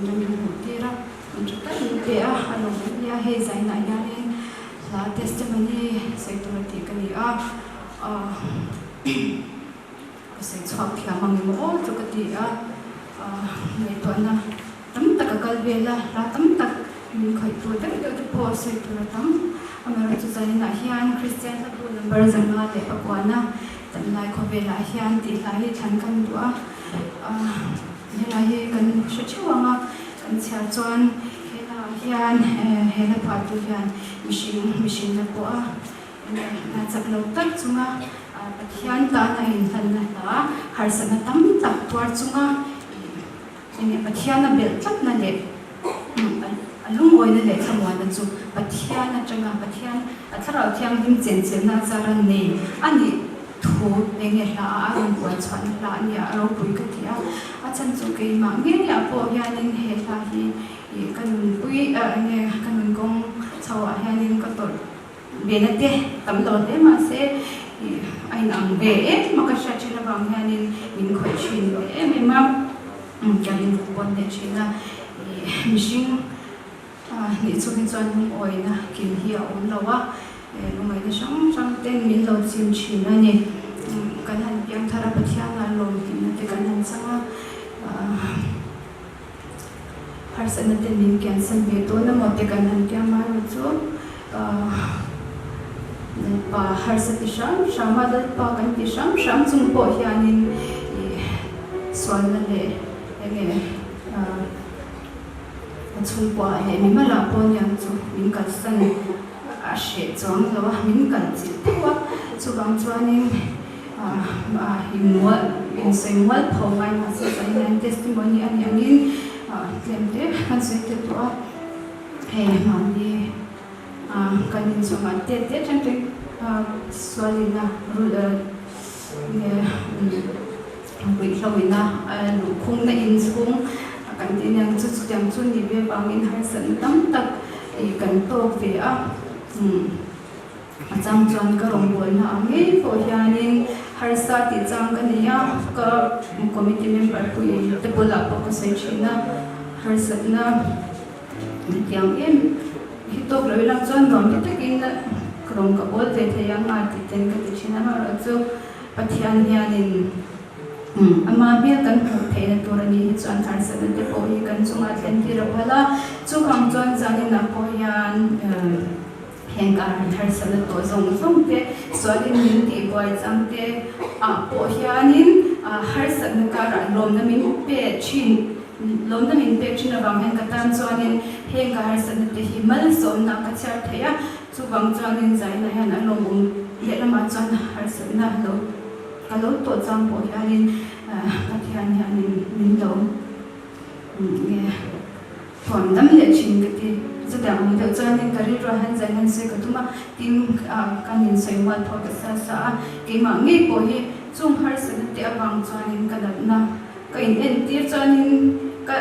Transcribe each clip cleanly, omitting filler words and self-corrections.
Ram min hmuh tir a, min tha tak min pe a, a lawm em nia hei zainah hianin hla testimony sawi tur a tih ka ni a, ahh ka sawi chhuak thiam ang emaw aw chu ka ti a, ahh ngaihtuahna tam tak a kal vel a, hla tam tak min khawih tur deuh deuh te pawh sawi tur a tam, amaherawhchu zaninah hian Kristian hla bu number 509-a Tunlai khawvelah hian tih hla hi thlan kan duh a, ahh helai hi kan hre theuh ang a, kan chhiar chuan helaiah hian he hla phuahtu hian mihring mihrinna pawh a hna chak lo tak chunga Pathian tana inhlanna hla harsatna tam tak tuar chunga enge Pathian a belh tlatna leh a lungawina leh thlamuanna chu Pathian atanga Pathian a Thlarau Thianghlim chenchilhna azara nei a nih thu enge hla a rawn buai chhuahna hla a nia a ropui ka ti a, a chhan chu keimah ngeiah pawh hianin he hla hi ih ka nunpui enge ka nun kawng chho ah hianin ka tawrh Bena te tam lo hle mahse ih a inang ve em a ka hriat thin avang hianin min khawih thin ve em em a, ka rilru pawn leh thin a, ih mihring nih chhung hi chuan lungawina kim hi a awm lo a, lungaihna hrang hrang ten min lo chim thin a ni. Kan han piang thar a Pathianah lawm tihna te kan han chang a, Harsatna te min kiansan ve dawn emaw te kan han tia mai rawh chu Lalpa harsa ti hram hram a, Lalpa kan ti hram hram chung pawh hianin ih sualna leh enge a chhungkuaah leh mimalah pawh niang chu min kalsan a hreh chuang lo a, min kal chilh deuh a, chuvang chuanin insawi mual pho ngai mahse chuan hian testimony a nih angin tlem te kan sawi tel tawh a, hei mahni kan inchungah te te atang te sualina ruihhloina luhkhungna inchhung kan tih aniang chu chutiang chu ni ve vangin harsatna tam tak kan tawk ve a. A chang chuan ka rawngbawlna ang ngei pawh hianin harsa tih chang ka nei a, ka committee member pui te bulah pawh ka sawi thin a, harsatna tiang em hi tawk lo ilang chuan nuam ti takin ka rawn ka bawl ve thei ang a tih ten ka ti thin a, amaherawhchu Pathian hianin Ama hmel kan hmuh theihna tur a nih hi chuan harsatna te pawh hi kan chungah thlen tir a phal a, chuvang chuan zaninah pawh hian. Heng kar harsatna tawh zawng zawng te, sualin min tihbuai chang te ah pawh hianin harsatna karah lawmna min pe thin, lawmna min pek thin avang hian ka tan chuanin heng ka harsatna te hi malsawmna ka chhiar thei a, chuvang chuanin zaina hian a lawmawm lehlamah chuan harsatna lo ka lo tawh chang pawh hianin Pathian hianin min lo nge. Thuam dam leh thin ka ti. Chutiang awm deuh chuanin ka rilruah hian zai han sawi ka tum a, tin kan insawi mual pawh ka sa sa a, keimah ngei pawh hi chung harsatna te avang chuanin ka natna ka in entir chuanin ka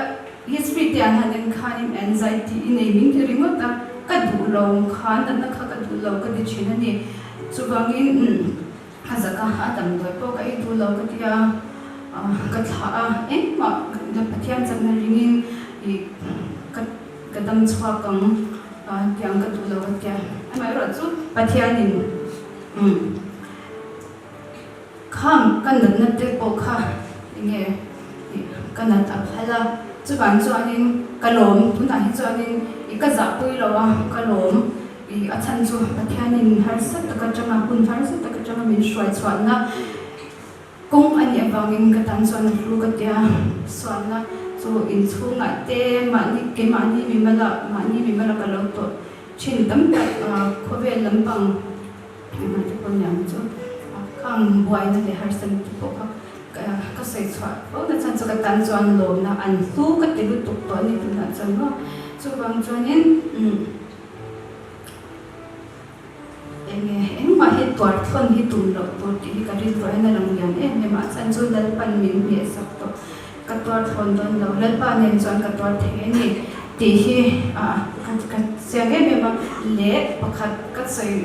history te an han en khanin anxiety i nei min ti ringawt a, ka duh lo kha natna kha ka duh lo ka ti thin a ni. Chuvangin A zak a, a damdawi pawh ka ei duh lo ka ti a, ka thlah a, engmah Pathian chakna ringin ih ka ka dam chhuak ang tiang ka duh lo ka ti a, amaherawh chu Pathianin umm khang ka natna te pawh kha enge ih ka nat a phal a, chuvang chuanin ka lawm tunah hi chuanin ih ka zahpui lo a ka lawm. I a chhan chu Pathianin harsa tak atanga hun harsa tak atanga min hruai chhuahna kawng a nih avangin ka tan chuan a hlu ka tia sualna chu inchhungah te mahni keimahni mimala mahni mimala ka lo tawh thin tam tak khawvel lampang engmah te pawh niang chu khang buaina leh harsatna te pawh kha ka sawi chhuah fo na chhan chu ka tan chuan lawmna an hlu ka ti lutuk tawh a ni tunah chuan maw chuvang chuanin Enge engmah hi tuar thawn hi tum loh tur tih hi ka rilru hian a lang lian em em a, a chhan chu Lalpan min hmeh sak tawh, ka tuar thawn dawn lo, Lalpa nen chuan ka tuar thei a ni tih hi ka chiang em em a, leh pakhat ka sawi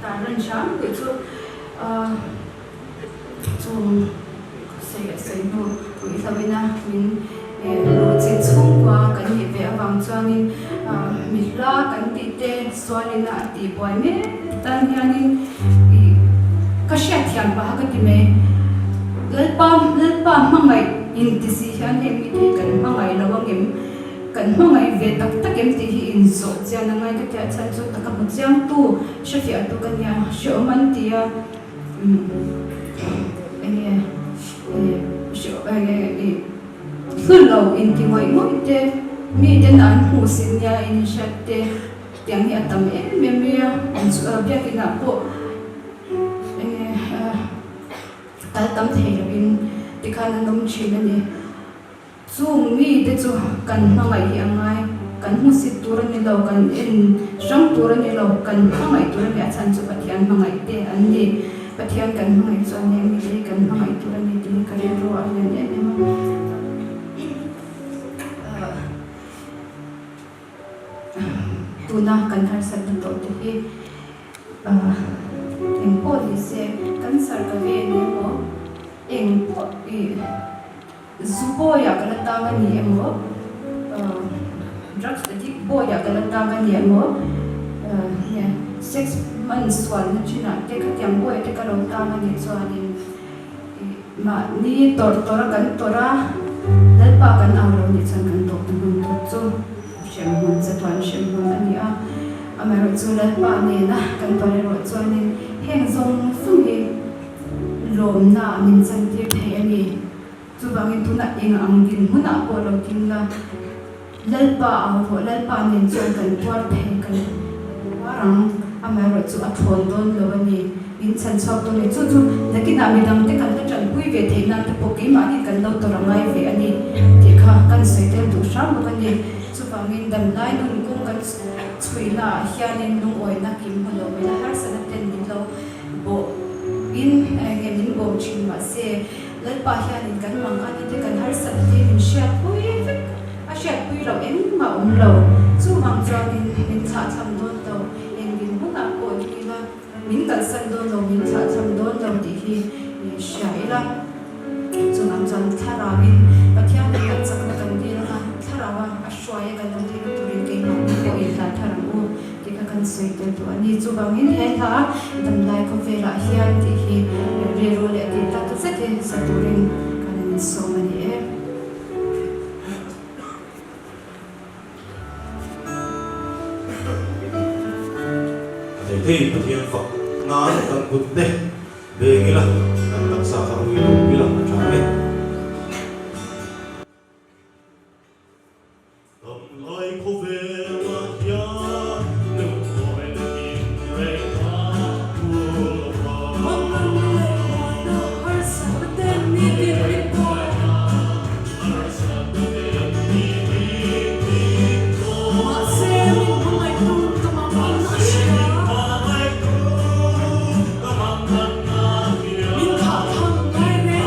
tar ran hram tih chu chung sawi a sawi hnu ruihhlo ina min. Luhchilh chhungkua kan nih ve avang chuanin mi hla kan tih te sualin a tih buai mek tan hianin ih ka hriatthiam paha ka ti mai. Lalpa Lalpa hmangaih inti si hian heng mite hi kan hmangaih lo angem? Kan hmangaih ve tak tak em tih hi inzawh chian a ngai ka tia chhan chu taka hmu chiangtu hrefiahtu ka nia hreawm an ti a enge ih hlu lo inti ngawih ngawih te miten an hmuh sin nia inhriat te tiang hi a tam em em mai a biakinah pawh enge kal tam thei lovin tikhan an awm thin a ni. Chung mite chu kan hmangaih hi a ngai, kan hmusit tur a ni lo, kan en hrang tur a ni lo, kan hmangaih tur a ni, a chhan chu Pathian hmangaih te an ni. Pathian kan hmangaih chuan heng mite hi kan hmangaih tur a ni tih hi ka rilru a lian em em a. Tuna kan harsatna tawh te hi eng pawh ni se, cancer ka ve ni emaw, eng pawh ih. Zu bawiah ka la tang a ni emaw, drugs addict bawiah ka la tang a ni emaw, nge sex hman sualna chinah te khatiang bawiah te ka lo tang a nih chuanin mahni tawrh tawrh a kan tawrh a, Lalpa kan au lo nih chuan kan tawpna hmun tur chu hremhmun chatuan hremhmun a ni a. Amaherawhchu Lalpa nena kan tawrh erawh chuanin heng zawng zawng hi lawmna min chantir thei a ni. Chuvangin tunah eng ang dinhmunah pawh lo ding la, Lalpa au rawh, Lalpa nen chuan kan tuar thei, kan tuar ang, amaherawh chu a thawn dawn lo a ni, min chhan chhuak dawn a ni. Chu chu nakinah midangte kan la tanpui ve theih nan te pawh keimahni kan lo tawrh a ngai ve a ni tih kha kan sawi tel duh hram bawk a ni. Chuvangin damlai nun kawng kan chhuihnaah hianin lungawina kim hmu lo mai la, harsatna ten min lo bawh in eng nge min bawm thin mahse, Lalpa hianin kan mang a nite kan harsat te min hriatpui vek a hriatpui loh engmah awm lo. Chuvang chuanin min thlahthlam dawn lo, eng dinhmunah pawh ni ila min kalsan dawn lo, min thlahthlam dawn lo tih hi hria ila. Chuvang chuan thlarauin Pathian hnenah chakna kan dil anga thlaraua a hruaia kan awm theihna turin keimahni pawh inhlan thar ang u. Tih kha kan sawi tel duh a ni. Chuvangin he hla damlai khawvelah hian tih hi rilru leh tih tak zetin sa turin kan insawm a ni e. A thei thei Pathian fak nan kan kut te beng ila, kan taksa kha ui lo ila a tha e. Damlai khawvelah hian lungkawi lehin reng a phul a va. Mangan leh buaina harsatna ten ni tin min pawi. Mahse min hmangaihtu ka mangan a hria. Min thah thang ngai reng.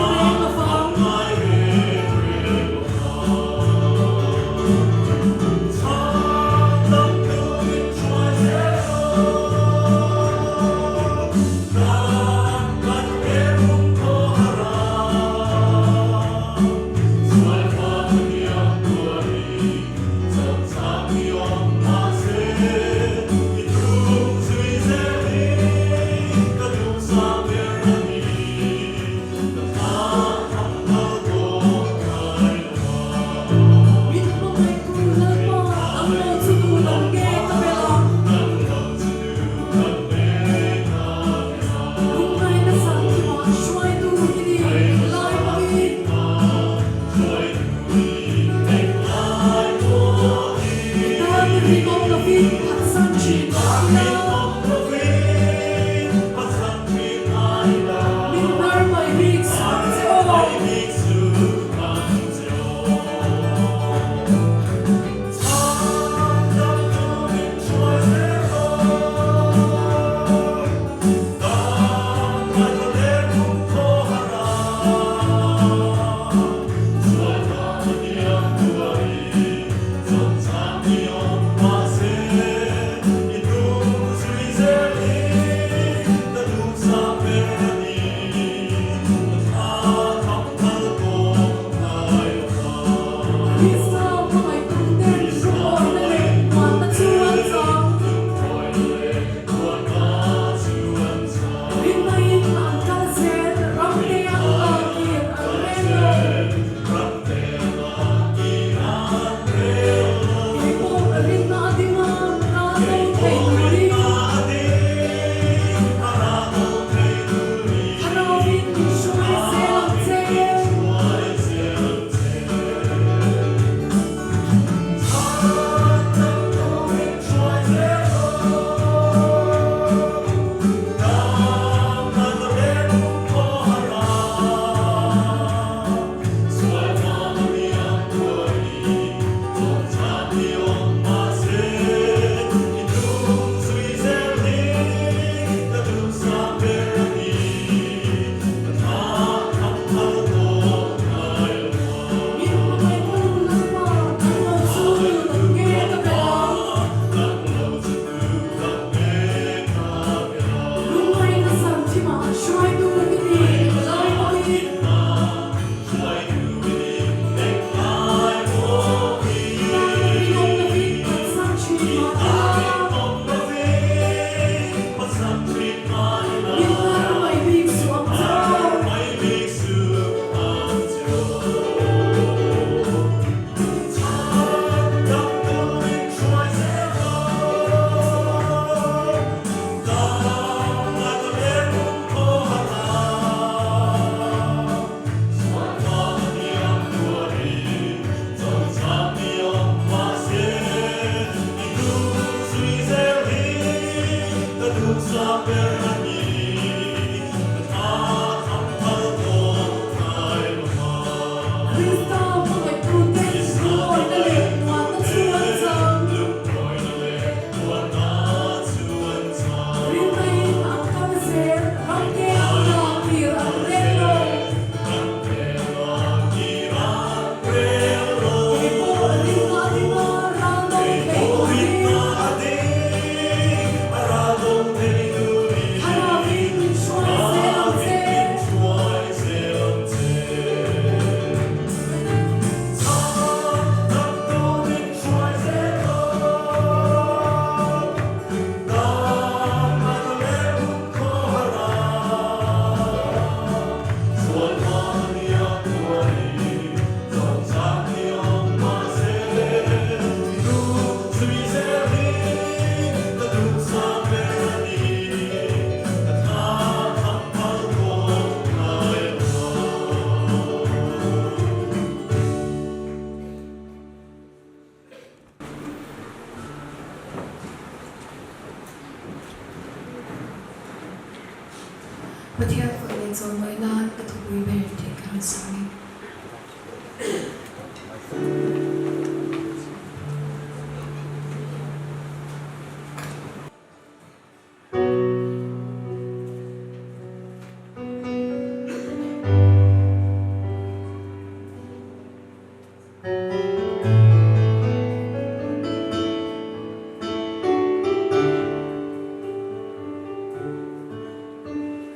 chawimawi nan ka thupui ber tih ka rawn sawi.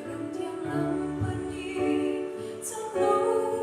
Ramtiang lam panin chak lo.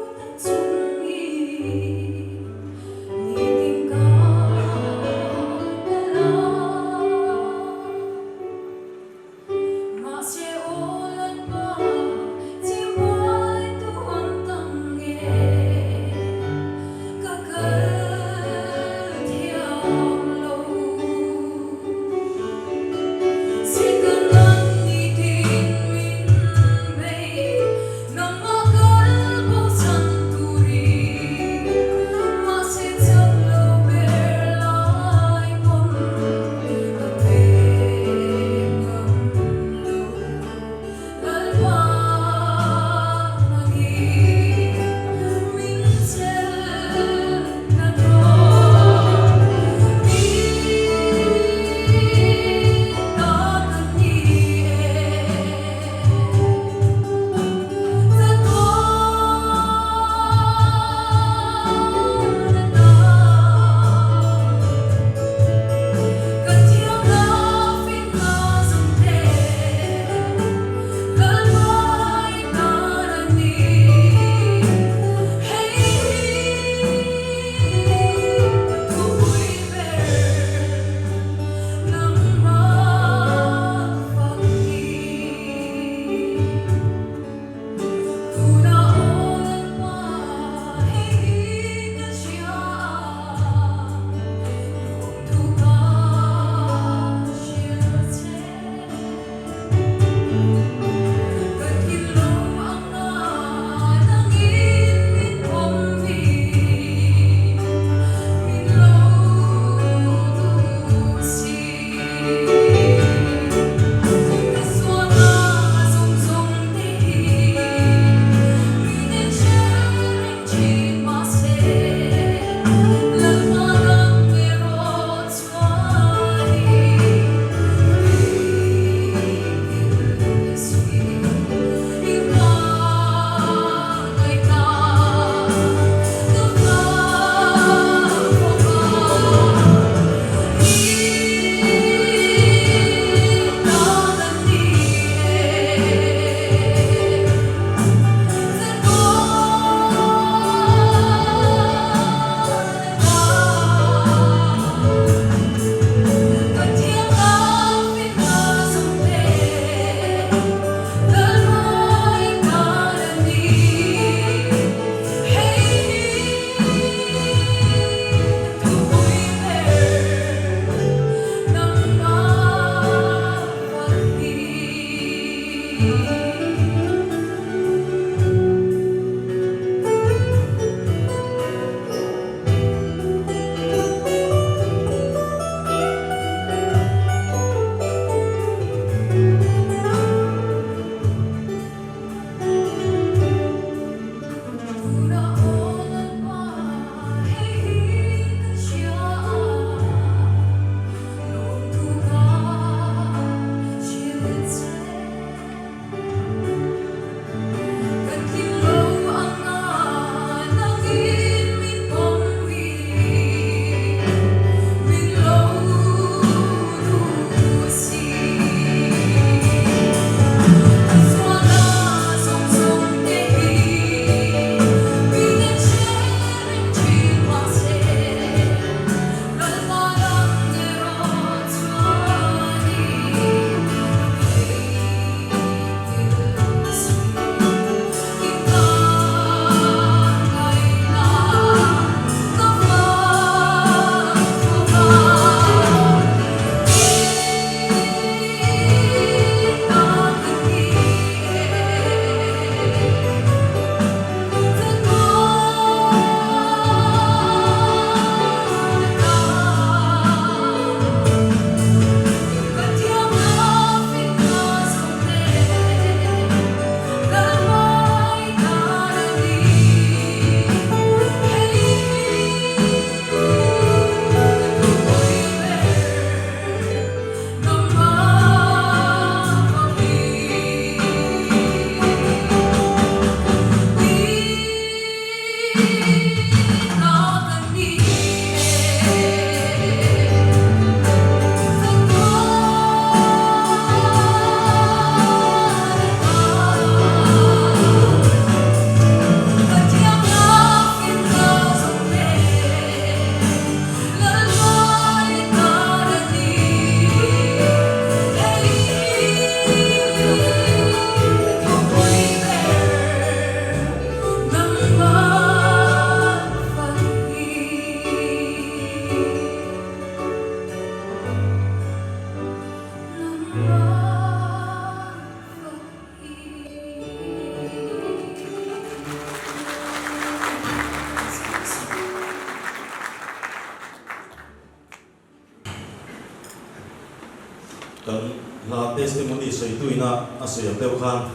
testimony sawituina a sawi ang deuh khan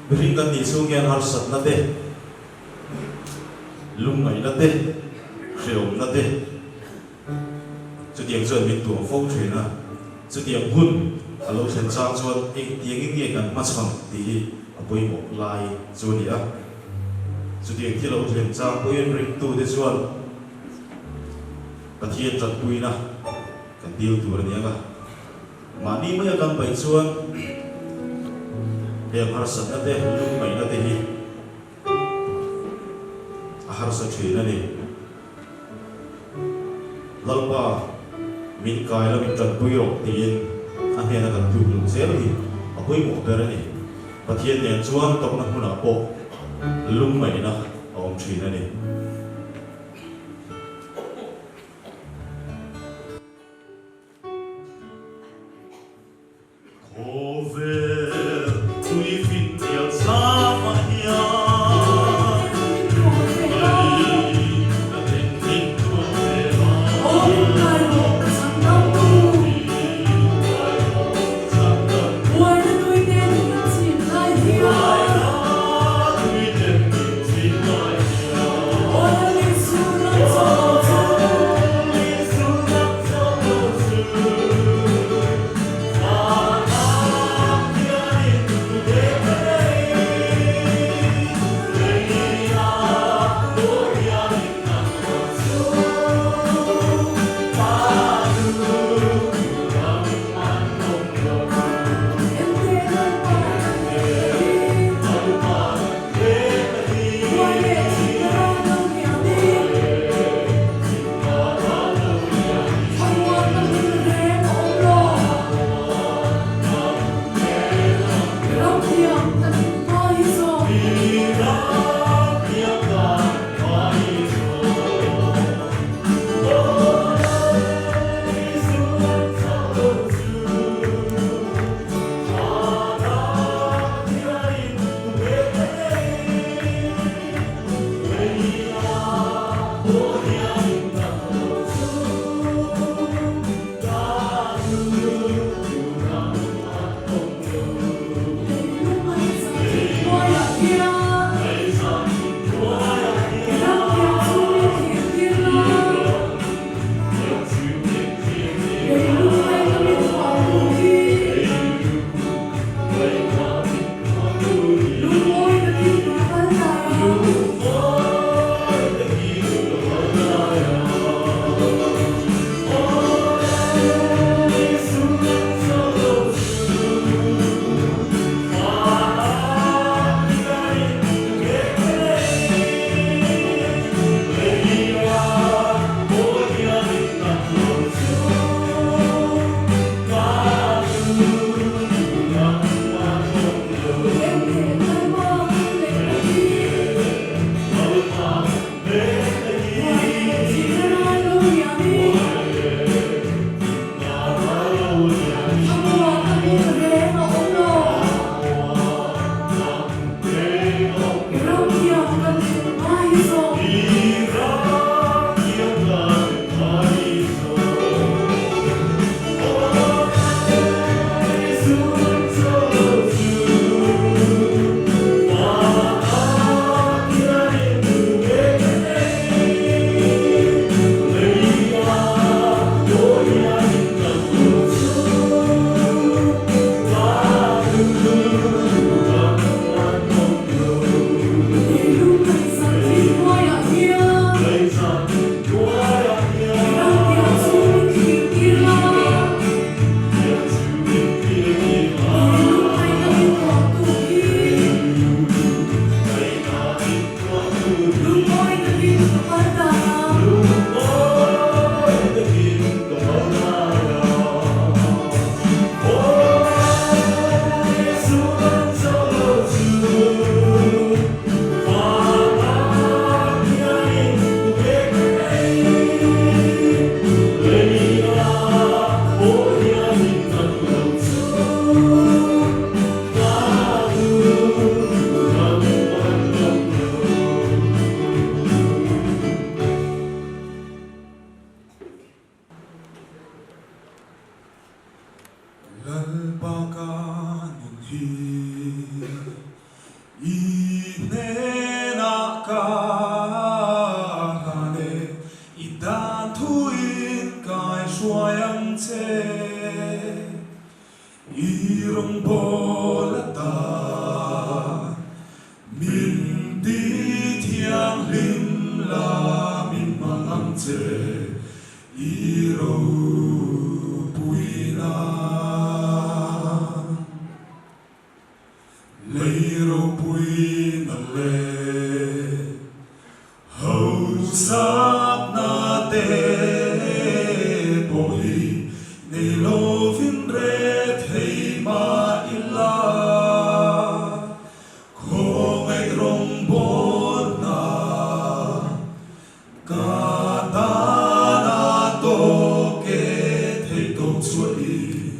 mihring kan nih chhung hian harsatna te, lungngaihna te, hrehawmna te chutiang chuan min tuam fo thin a. Chutiang hun a lo thlen chang chuan engtiangin nge kan hmachhawn tih hi a pawimawh lai chu a ni a. Chutiang thil a lo thlen chang pawhin ringtute chuan Pathian tanpuina kan dil tur a ni ang a. Mahni maia kan paih chuan heng harsatna te, lungngaihna te hi a harsa thin a ni. Lalpa, min kai la min tanpui rawh tiin a hnena kan tluk luh zel hi a pawimawh ber a ni. Pathian nen chuan tawpna hmunah pawh lungngaihna a awm thin a ni. Khawvel tui fin tial zam ah hian Lei ka den min tuam ve la. Aw min kai rawh ka chhan dam tu. Min kai rawh ka chhan dam tu. Buaina tui ten min chim lai hian. Buaina tui ten min chim lai hian. Aw Lal Isu nang chaw lo chu. Lal Isu nang chaw lo chu. se i ropuina. Lei ropuina leh hausakna te pawh hi nei lovin rethei mah ila, khawngaih rawngbawlna ka tana tawk e theih tawp chhuahin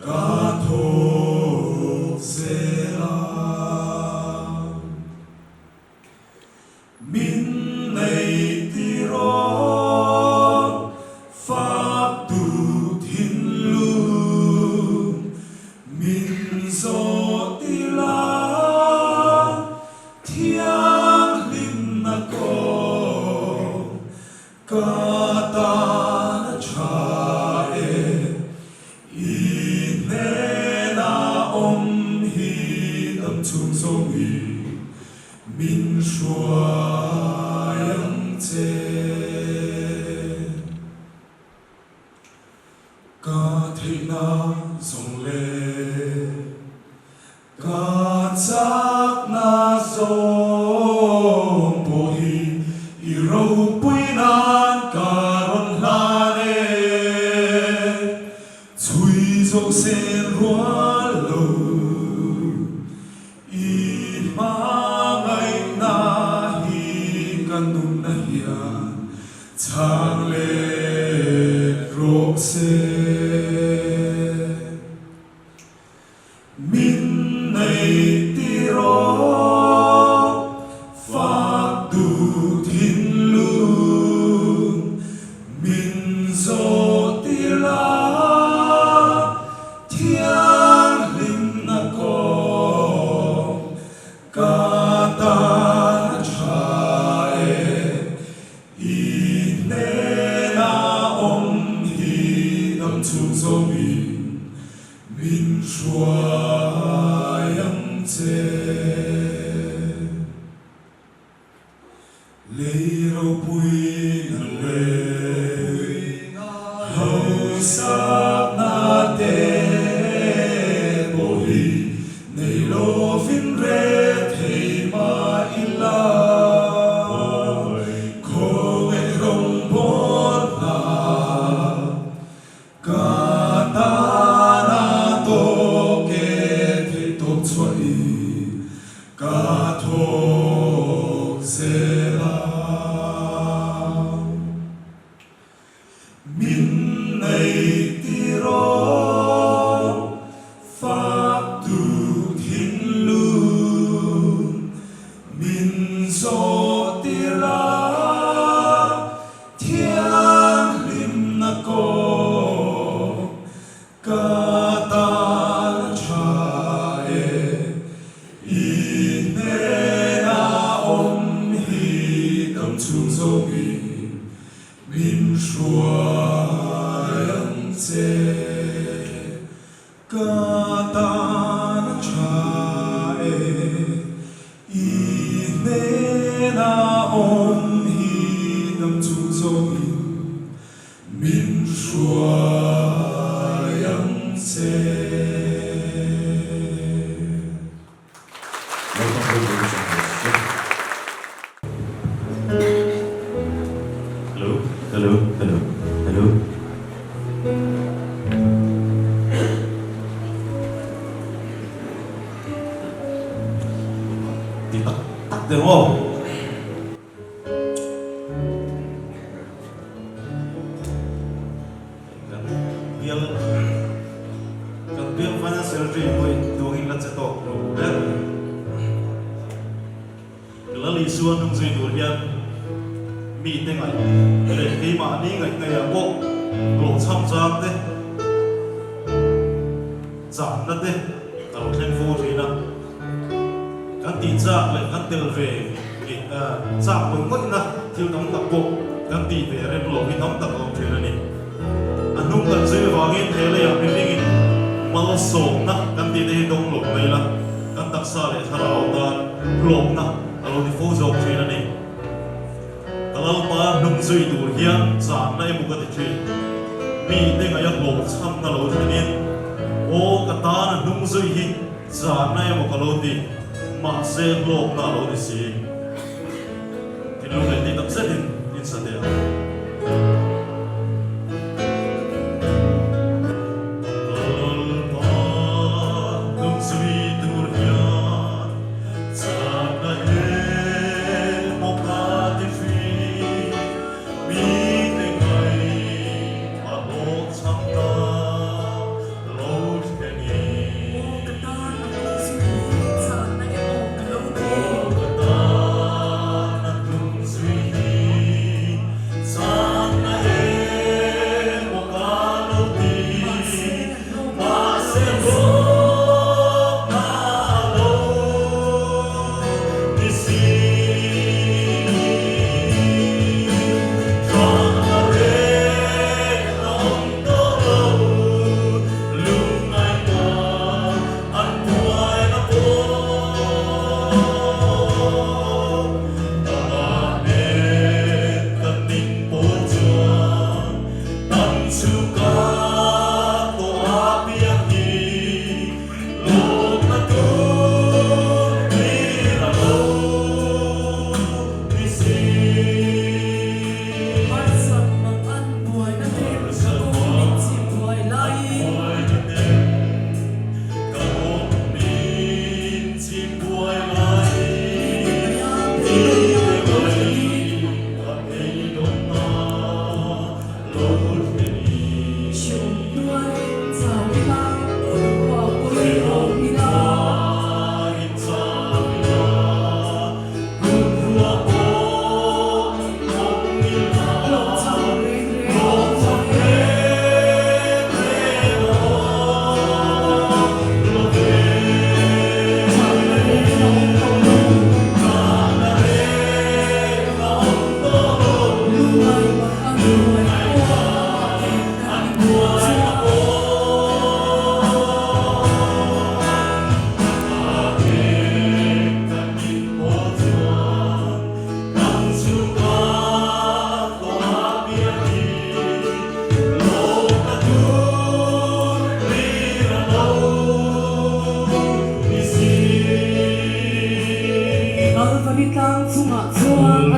Ka thawk zel a, min nei tiraw fak duh thinlung min zawh ila thianghlimna kawng Ka tan a tha e, i hnena awm hi dam chhung zawngin min hruai ang che. Ka theihna zawng leh Ka chakna zawng pawh hi i ropui nan ka rawn hlan e. Chhui zawh sen rual lo i hmangaihna hi ka nunna hian chhang let rawh se. Min nei tiraw fak duh thinlung min zawh tir la, thianghlimna kawng ka tan a tha e, i hnena awm hi dam chhung zawngin Min hruai ang che. Lei ropui na leh hausakna te pawh hi nei lovin rethei mah ila, khawngaih rawngbawl hna Ka tana tawk e theih tawp chhuah i ka thawk zel a. Min nei tiraw fak duh thinlung min zawh tir a. Thianghlimna kawng ka tan a tha e, i hnena awm hi dam chhung zawngin min hruai ang che. Ka tan a tha e, i hnena awm hi dam chung zawngin min hruai ang che. Hello, hello, hello, hello. Ti tak tak te maw? Kan bial kan bial financial dream pawhin tuangin la che tawk lo ber. Lal Isua hnung zui tur hian mite ngaih leh keimahni ngaih ngaihah pawh hlawhchham chang te, chakna te a lo thleng fo thin a. Kan tih chak leh kan tel ve chak ngawih ngawihna thil tam tak pawh kan tih ve rem lo hi tam tak a awm thin a ni. A hnung kan zui avangin he leiah mihringin malsawmna kan tih te hi dawng lo mai ila, kan taksa leh thlarau tan hlawkna a lo ni fo zawk thin a ni. Ka Lalpa hnung. zui tur hian channa emaw ka ti thin. Mite ngaih a hlawhchhamna lo thlenin, Aw ka tan a hnung zui hi channa emaw ka lo ti, mahse hlawkna a lo ni si. Thinlung leh tih tak zetin in sa teh ang. Lalpa hnung zui tur hian channa emaw ka ti hri, mite ngaih a hlawhchham ta lo thlenin. Aw ka tan a hnung zui hi channa emaw ka lo ti. Aw ka tan a hnung zui hi channa emaw ka lo ti. Mahse hlawkna Mahse hlawkna a lo ni si. Channa reng a awm tawh lo. Lungngaihna an buaina pawh amah nen kan ning pawl chuan kan chhungka tawh a piang hi lawmna tur hlir a lo ni si. Harsat mang an buaina ten ka kawng min chim buai laiin. Buaina ten ka kawng min chim buai laiin. Mite ngaia beidawnna lo thlenin. Mite ngaia beidawnna lo thlenin. Hriawm hnuai chau ila kut huau pawhin awm ila. Hnuaiin chau ila kut huau pawhin awm ila. Hlawhchham reng reng a awm Hlawhchham lo ve. reng reng a awm lo ve. Chahna reng a awm tawh lo. Chahna reng a awm tawh lo. Lungngai mak an buai pawh amah nen kan inbual chuan. Kalvari tlang chungah chuan a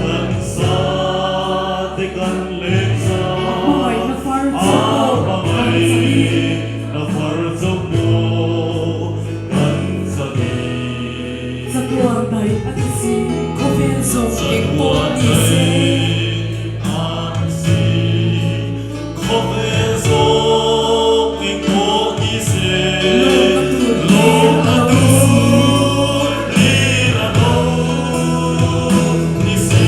taksa te kan leng za. A hmangaihna far chu pawh kan chalin. Chatuan daih a ti si, khawvel zawng eng pawh ni se. Lawmna tur hlir a lo ni si.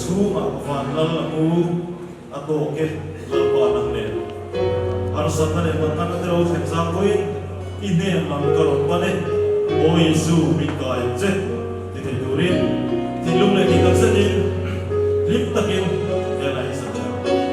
chhungah van lal a mu a tawk e Lalpa nang nen. Harsatna leh mangan te lo thlen zang pawhin i hnen lam ka rawn pan e. Aw Isu min kai ang che ti thei turin thinlung leh tih tak zetin hlim takin he la hi sa thei ang.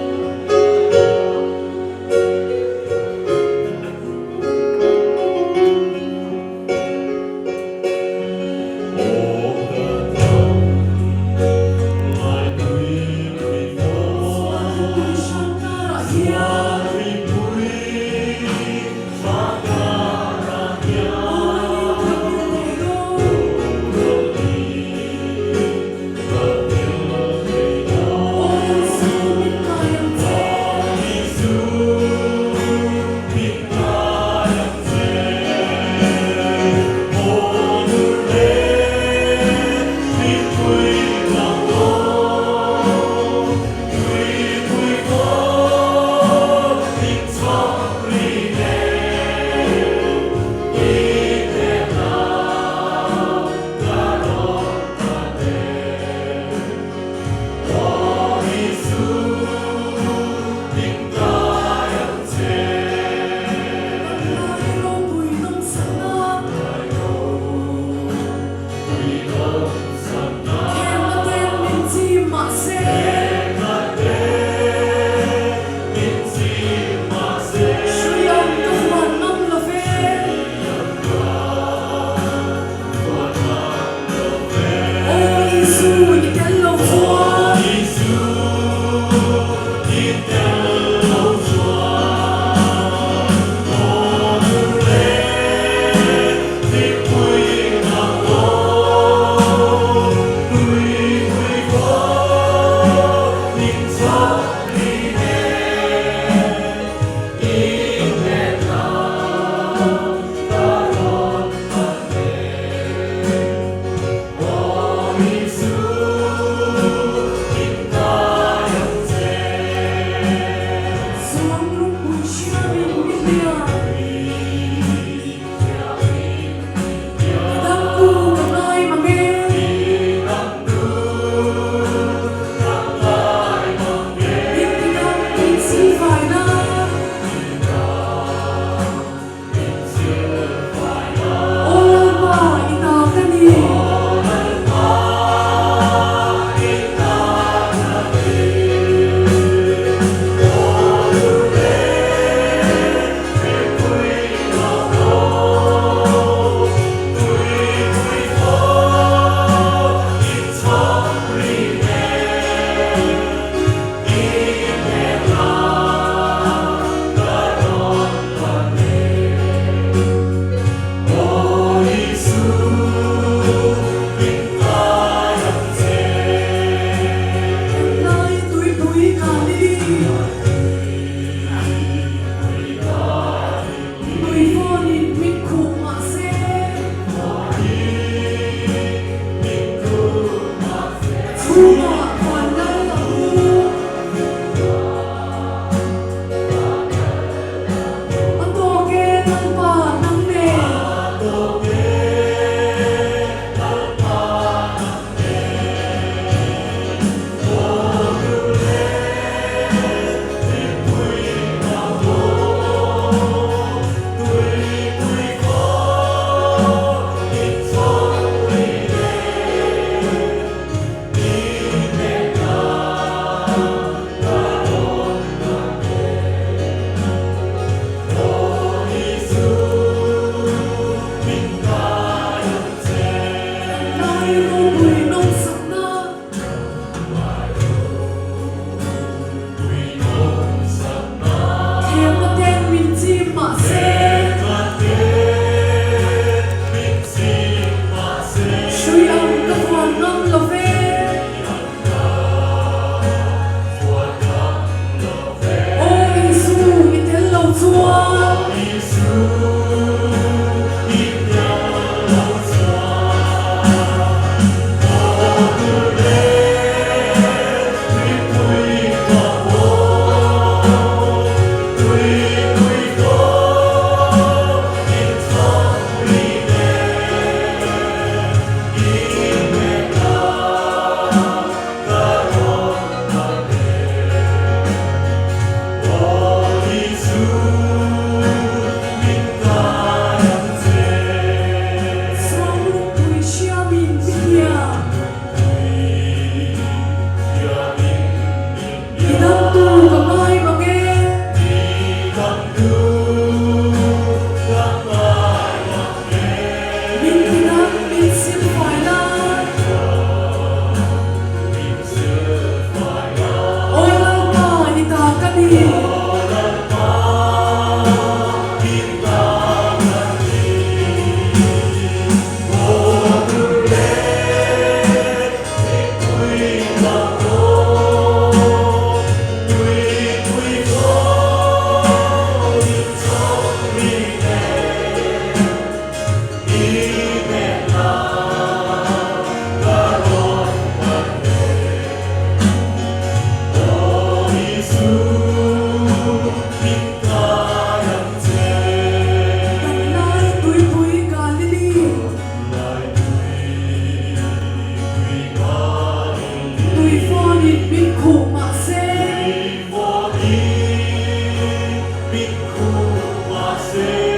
Tuivawtin min khuh mah se.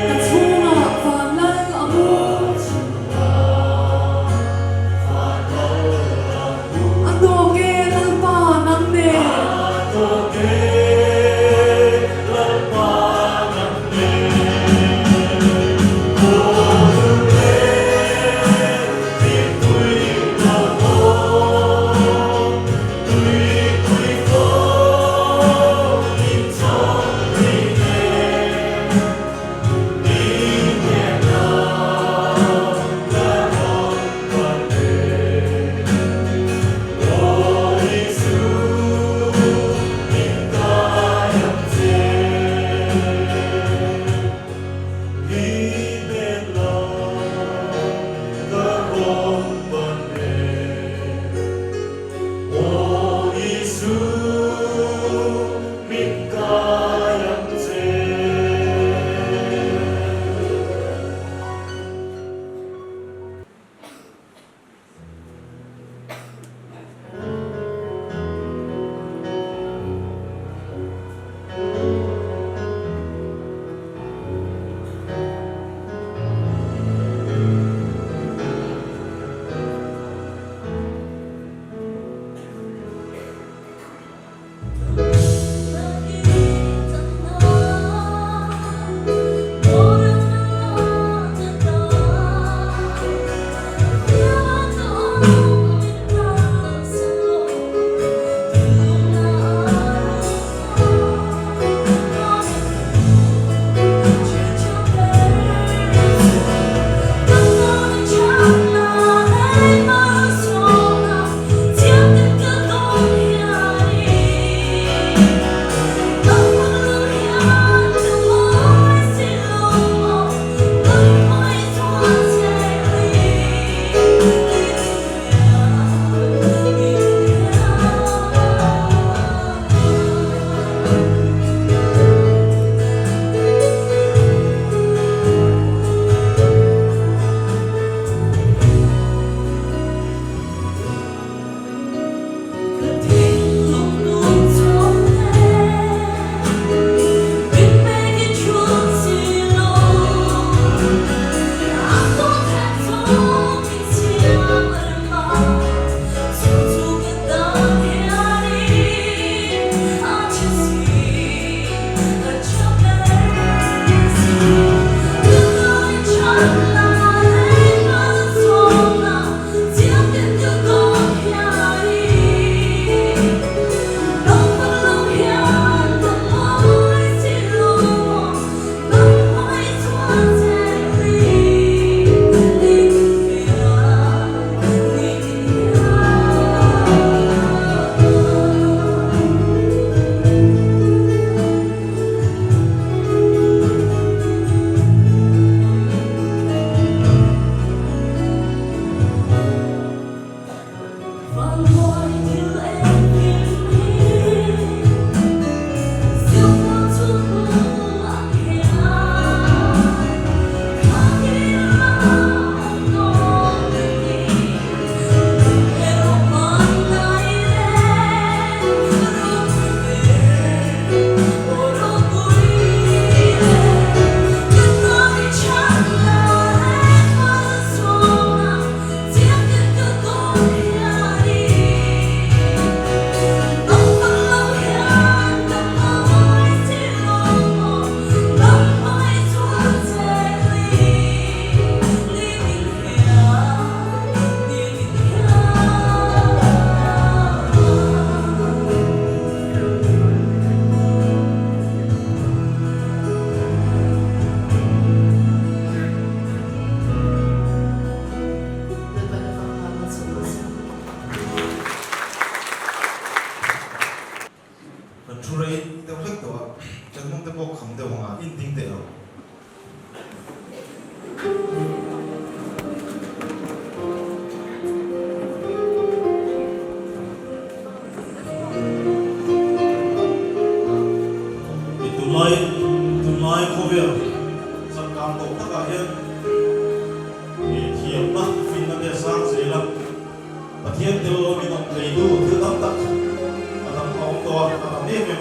Ka chhungah van lal a mu. A tawk e Lalpa nang nen.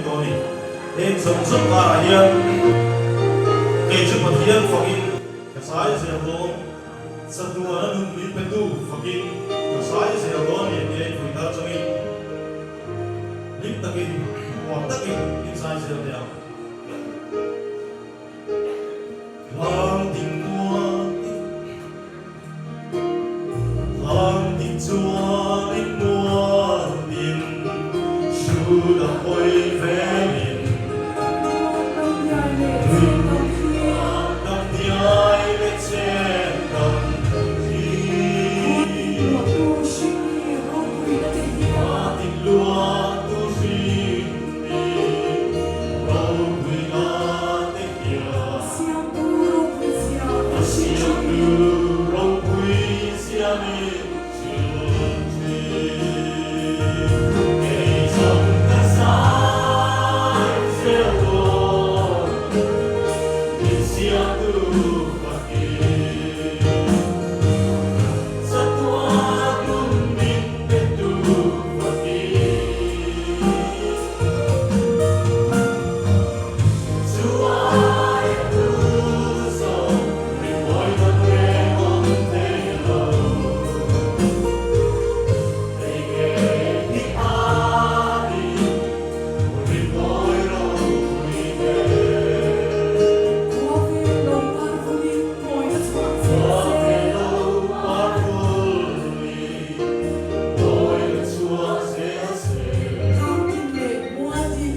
tawh a ni. Heng zawng zawng karah hian kei chu Pathian fakin ka sai zel dawn, chatuana nun min petu fakin ka sai zel dawn leh tia inpui thar chungin hlim takin, huam takin inzai zel teh ang. Hlang ding muanin, hlang ding chuanin muanin, hrut a hawi velin. Dam diai leh chen dam hi. Khuatin luahtu hring mi ropuina te hian. Siamtu ropui zia A siamtu ropui zia min hrilh thin. Kei zawng ka zai zel dawn, min siamtu Pathian. Chatuah nun min petu Pathian. Khua ve lo par vulin mawi a chhuah zel se. Tlang tin leh mual tin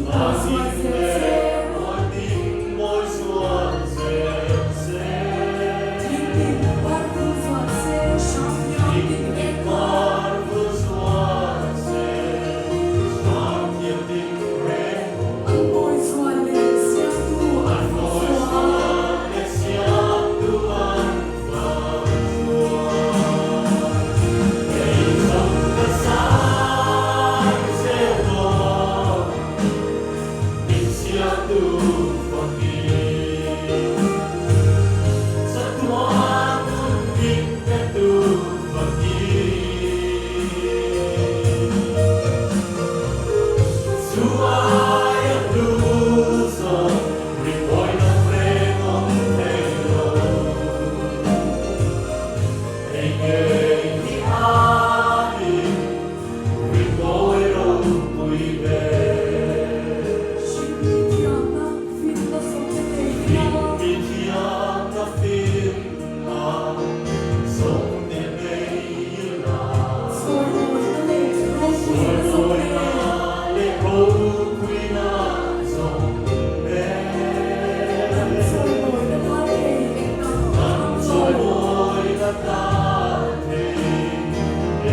mawi zual zel se. Thing tin par vul zual se, hram thiam tin reng maw. An mawi zual leh siamtu an fak zual. Hringmi thiamna finna zawng te nei ila. Sawimawina leh ropuina zawng te. Kan sawimawina tan thei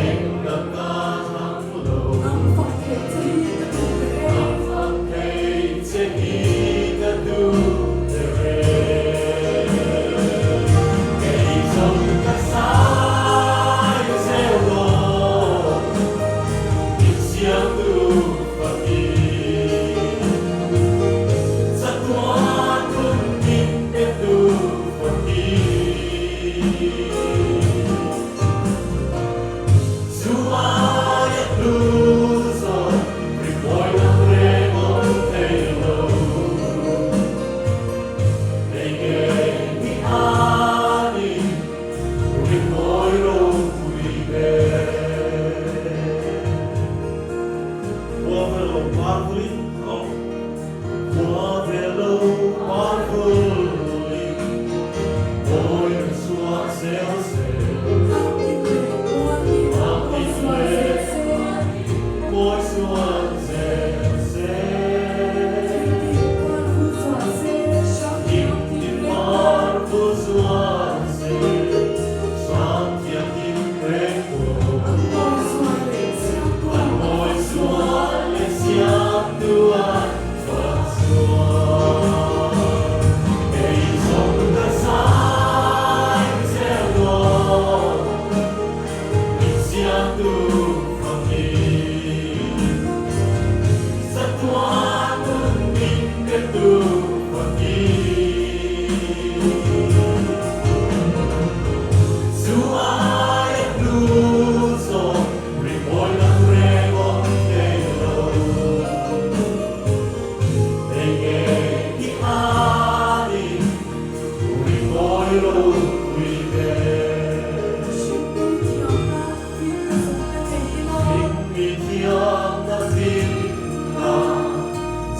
eng dang ka thlang lo. Nang fak theih che hi ka duh ber e. Nang fak theih che hi ka duh ber e. Kei zawng ka sai zel dawn, min siamtu Pathian. Chatuan nun min petu Pathian. Chu aia hlu zawng rimawi dang reng awm thei lo. Hei ngei hi a ni rimawi ropui ber. Khua ve lo par vulin aw. Khua ve lo par vulin mawi na chhuah zel zel. Thangtin leh mualin mawi sual zel zel. Mawi sual zel zel. Thingtin par vul zual se, hram thiam tin reng aw. Thingtin par vul zual se, hram thiam tin reng aw. An mawi sual leh siamtu an fak sual.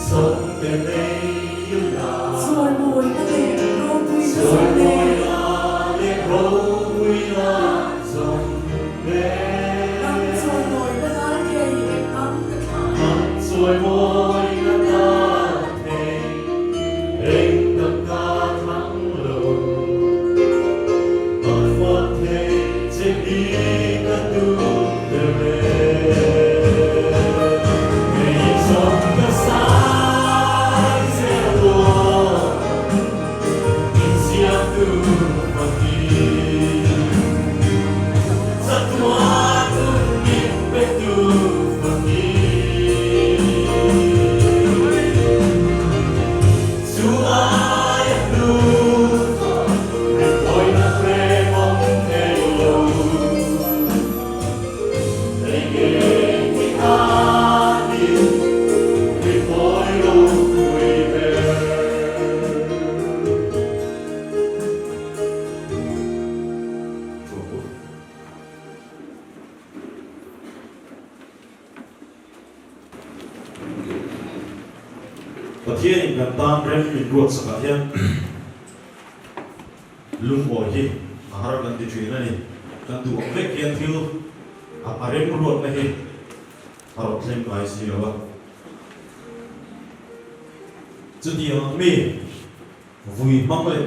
Zawng te nei la. Chawimawina leh ropuina zawng te. Chawimawina leh ropuina zawng te. Nang chawimawina nan thei eng ang ka thlang. Nang chawimawina nan thei eng dang ka thlang lo. Mahfak thei che hi ka duh ber e. Kei zawng ka sai zel dawn, min siamtu Pathian. Chatuan nun min petu Pathian. Chu aia hlu rinawina hrem awm thei lo. Pathianin kan tan rem min ruatsakah hian Lungawi hi a har kan ti thin a ni. Kan duh ang vek hian thil a remruatna hi a rawn thleng ngai si lo a. Chutiang ang mi vui hmang leh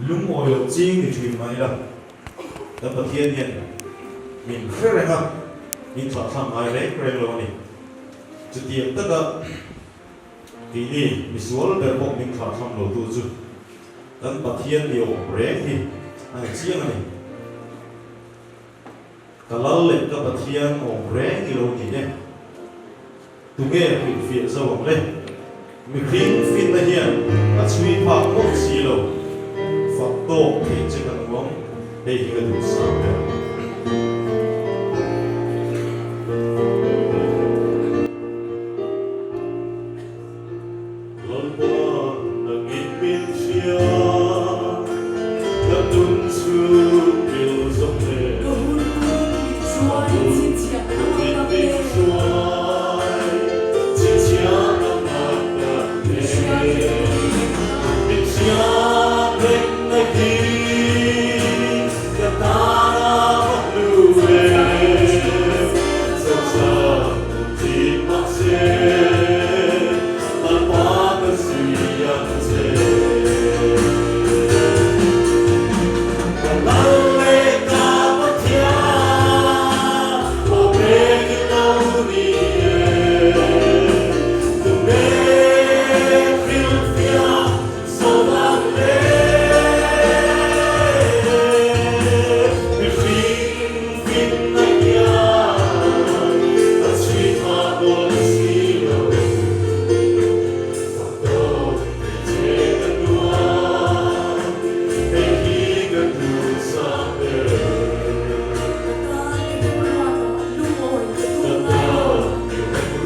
lungawi loh ching ni thin mai ila, kan Pathian hian min hre reng a, min thlahthlak ngai reng reng lo a ni. Chutiang taka Keini misual ber pawh min thlahthlam lo tu chu kan Pathian ni awm reng hi a ni chiang a ni. Ka lal leh ka Pathian awm reng i lo ni e. Tunge hrilhfiah zo ang le? Mihring finna hian a chhui phak mawlh si lo. Fak tawk theih che ka nuam, hei hi ka duhsam ber. Lalpa nangin min hria, ka nun chu pil zawk le. Ka hun hun min hruai chhinchhiahna Ka ang hun tak min le. hruai chhinchhiahna ang tak le. Min hriat rengna hi ka tan. Min hriat rengna hi ka tana va hlu e. Ka tan i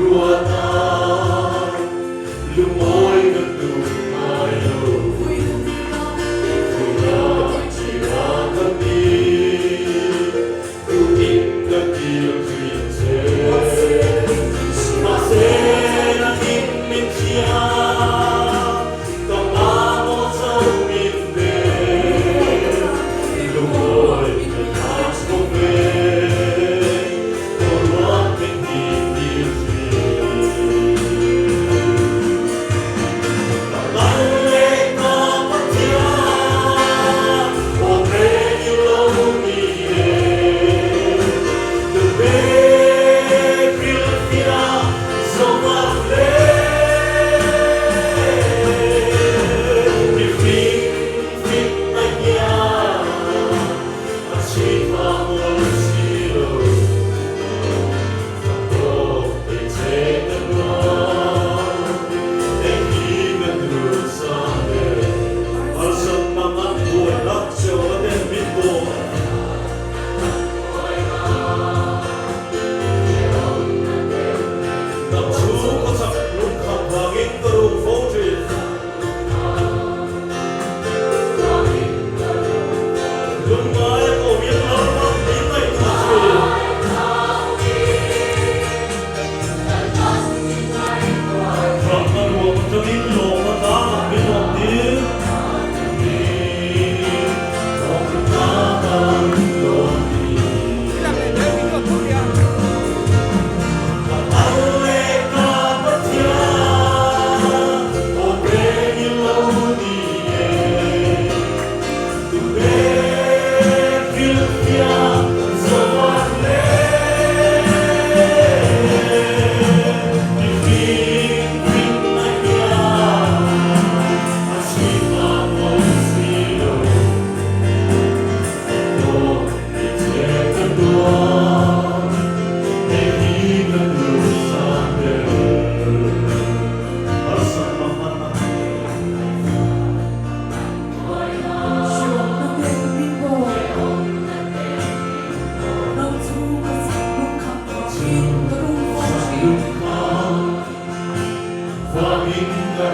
remruatah lungawi ka tum ngai lo. Vui ka tir a, ka ti thin a. Mahse nangin min hria. Lungawi ka tan khawvel boruak min nih tir Dam chhung khaw chak lungkham vangin ka rum fo thin. Lungngai a kawm in lalpa min ngaihtuah thin. Ramna Ka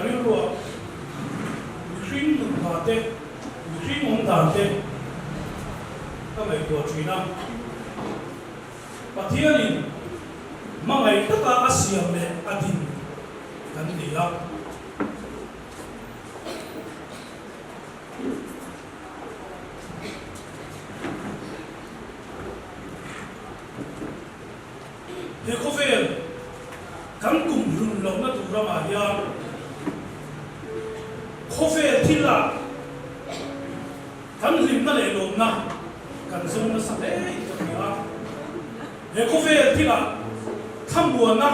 rilruah mihring nun hna te, mihring awm dan te ka ngaihtuah thin a. Pathianin hmangaih taka a siam leh a din kan ni a. He khawvel kan kum hlun lohna tur ramah hian khawvel thil ah kan hlimna leh lawmna kan zawng nasa hle in ka hria a. He khawvel thil ah thlamuanna,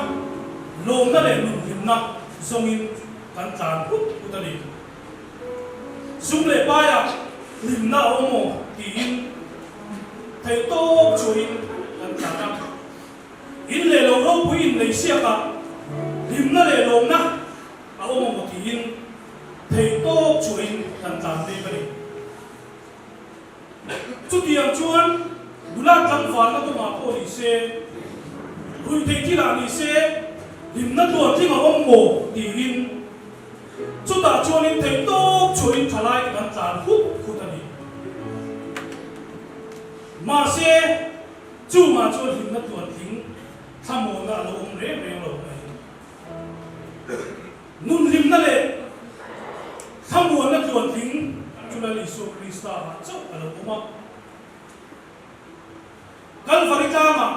lawmna leh nunhlimna zawngin kan tlan put put a ni. Sum leh paiah hlimna a awm aw tiin. Theihtawp chuahin kan tlan a. In leh lo ropui innei siakah hlimna leh lawmna a awm a maw tiin theihtawp chuahin kan tlan mek a ni. Chutiang chuan nula tlangvalna kawngah pawh ni se, ruihtheih thilah ni se, hlimna tluantling a awm maw tiin chutah chuanin theihtawp chhuahin thalaite kan tlan hut hut a ni. Mahse, chungah chuan hlimna tluantling thlamuanna a lo awm reng reng lo mai. Nun hlimna leh thlamuanna tluantling chu Lal Isua Krista ah chauh a lo awm a. Kalvari tlangah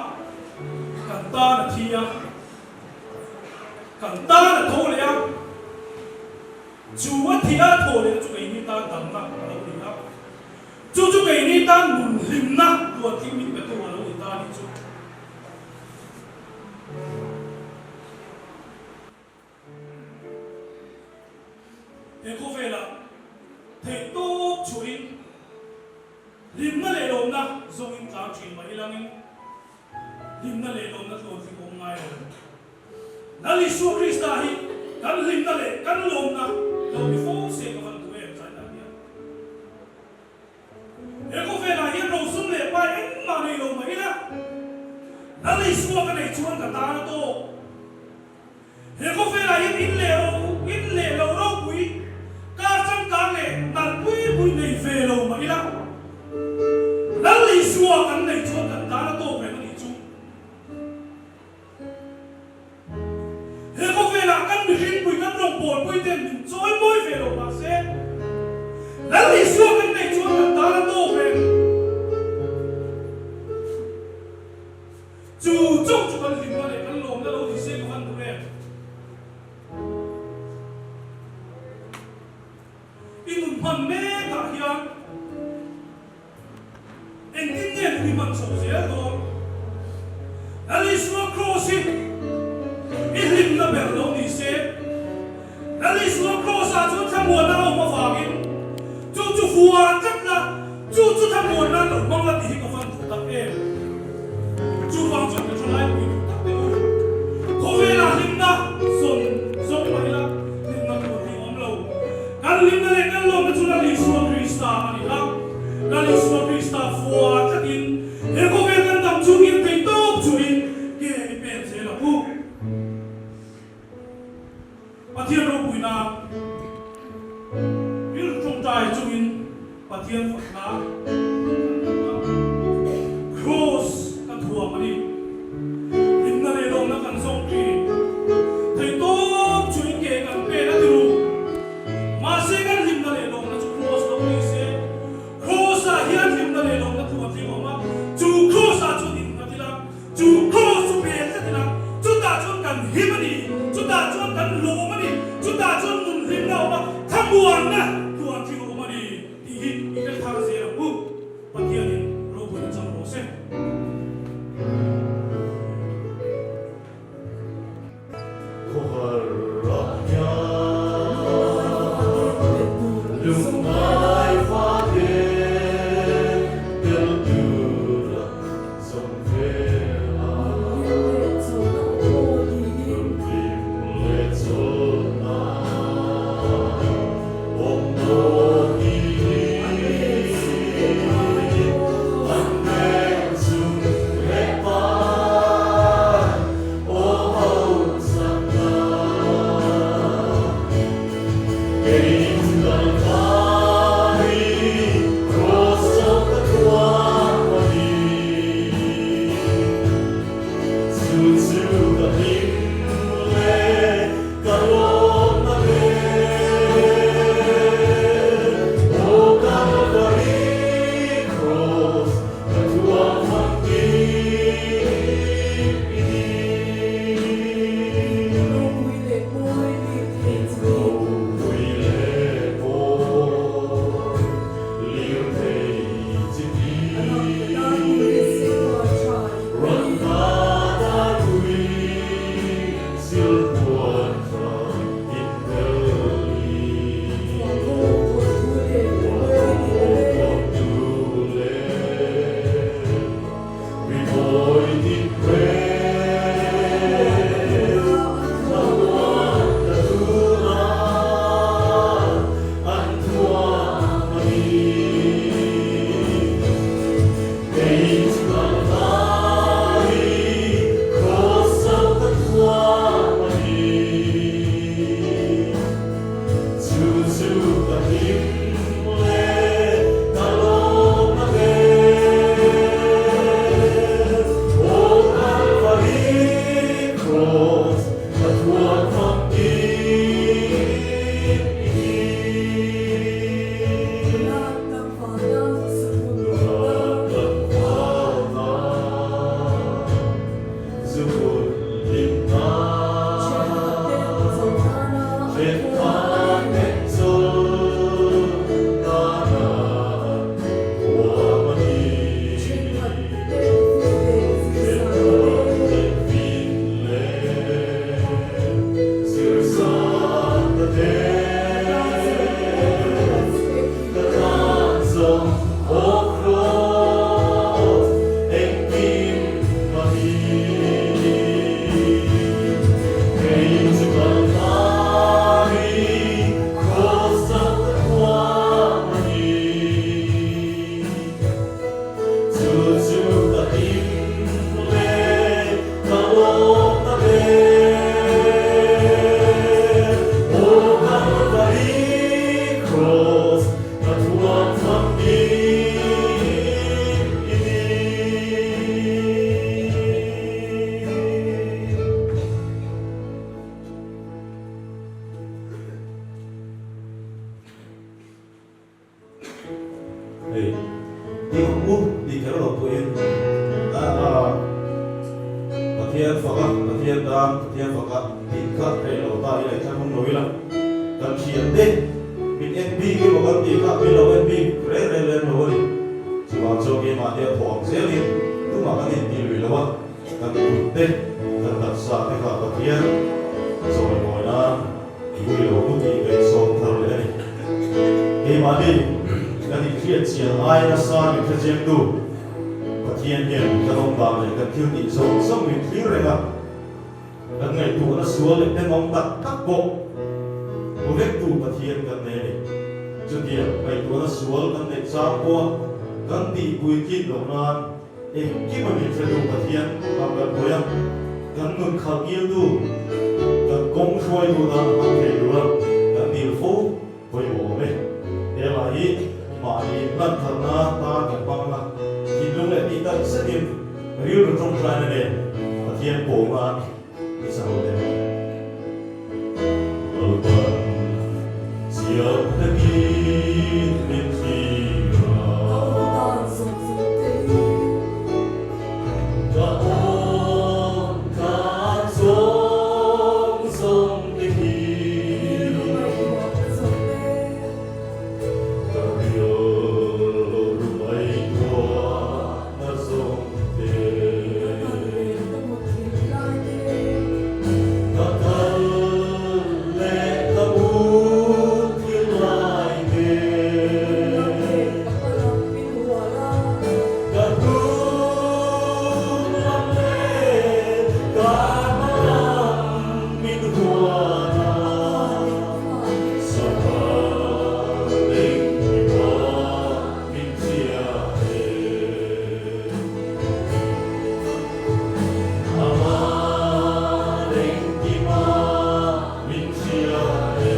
kan tan a thi a, kan tan a tho leh a, chu a thi a tho lehna chu keini tan damna a lo ni a. Chu chu keini tan nun hlimna tluantling min petu a lo ni ta a nih chu. He khawvelah theihtawp chhuahin hlimna leh lawmna zawngin tlang thin mah ilangin hlimna leh lawmna tluantling awm ngai lo. Lal Isua Krista hi kan hlimna leh kan lawmna lo ni fo se ka van duh em tlai dah hian. He khawvelah hian rosum leh pai engmah nei lo mah ila Lal Isua ka neih chuan ka tan a tawk. He khawvelah hian in leh ro, in leh lo ropui, kar changkang leh nalh pui pui nei ve lo mah ila, Lal Isua kan neih chuan kan tan a tawk reng a nih chu. He khawvelah kan mihringpui kan rawngbawlpui ten min chawi mawi ve lo mah se, Lal Isua kan neih chuan kan tan a tawk reng. Chu chauh chu kan hlimna leh kan lawmna lo ni se ka van duh em? I nun hman mekah hian engtin nge nun i hman chhoh zel dawn? Lal Isua Kraws hi i hlimna ber lo ni se, Lal Isua Kraws-ah chuan thlamuanna a awm avangin chu chu huan tlat la, Chu chu thlamuan nan lo hmang la tih hi ka van duh tak em? Chuvang chuan ka thalai pui duh tak teh u. Khawvelah hlimna zawn zawng mah ila hlimna tur hi awm lo. Kan hlimna leh kan lawmna chu Lal Isua Krista a ni a. Lal Isua Krista fua tlatin he khawvel kan dam chungin theihtawp chuhin ke i pen zel ang u. Pathian ropuina rilru tawngtai chungin Pathian fakna kan hmu a, Kraws ka thuam a ni. Hlimna leh lawmna kan zawng thin. Theihtawp chu in ke kan pen a ti ru. Mahse kan hlimna leh lawmna chu Kraws lo ni se, Kraws-ah hian hlimna leh lawmna thuam. Aw Kraws, engkim a ni. Kei chu Kalvari Kraws chauh ka thuam a ni. Chu chu ka hlim leh ka lawm ta ber. Aw Kalvari Kraws, ka thuam famkim i ni. Hei, ti ang u tih kher lo pawhin a Pathian faka, Pathian tan Pathian faka tih kha theih lo ta ila i thlahrung lo ila, kan thian te min en bik emaw kan tih kha min lo en bik reng reng lem lo a ni. Chuvang chuan keimahni a thawh ang zelin tumah kan intih lui lo a, kan kut te, kan taksa te kha Pathian chawimawi nan I ui lo u tih ka insawm thar leh a ni. Keimahni kan inhriat chian ai nasa min hrechiangtu Pathian hian kan awm dan leh kan thil tih zawng zawng min thlir reng a, kan ngaihtuahna sual leh tenawm tak tak pawh hmu vektu Pathian kan nei a ni. Chutiang ngaihtuahna sual kan neih chang pawha kan tihpui tlin loh nan Engkim a min hretu Pathian kan kan hawi a, kan nun khalh ngiltu, kan kawng hruaitu tan a hmang thei tura kan dil fo pawimawh awm e. He lah hi mahni hlan thatna tan kan hmang a, thinlung leh tih tak zetin rilru tawngtaina nen Pathian pawl nan i sa ho teh ang. Lalpan chiang takin min thlir a. Ka awm dan zawng zawng te hi. Ka awm dan zawng zawng te hi. Rilru ngaihtuah ka zawng te. Ka rilru ngaihtuah na zawng te. Ka kal leh ka mut thil lai te. Ka kal leh ka mut thil lai te. Lam leh ka hma lam min hual a. Ka hnung lam leh ka hma lam min hual a. Sahar engkima min hria e. Amah engkima min hria e.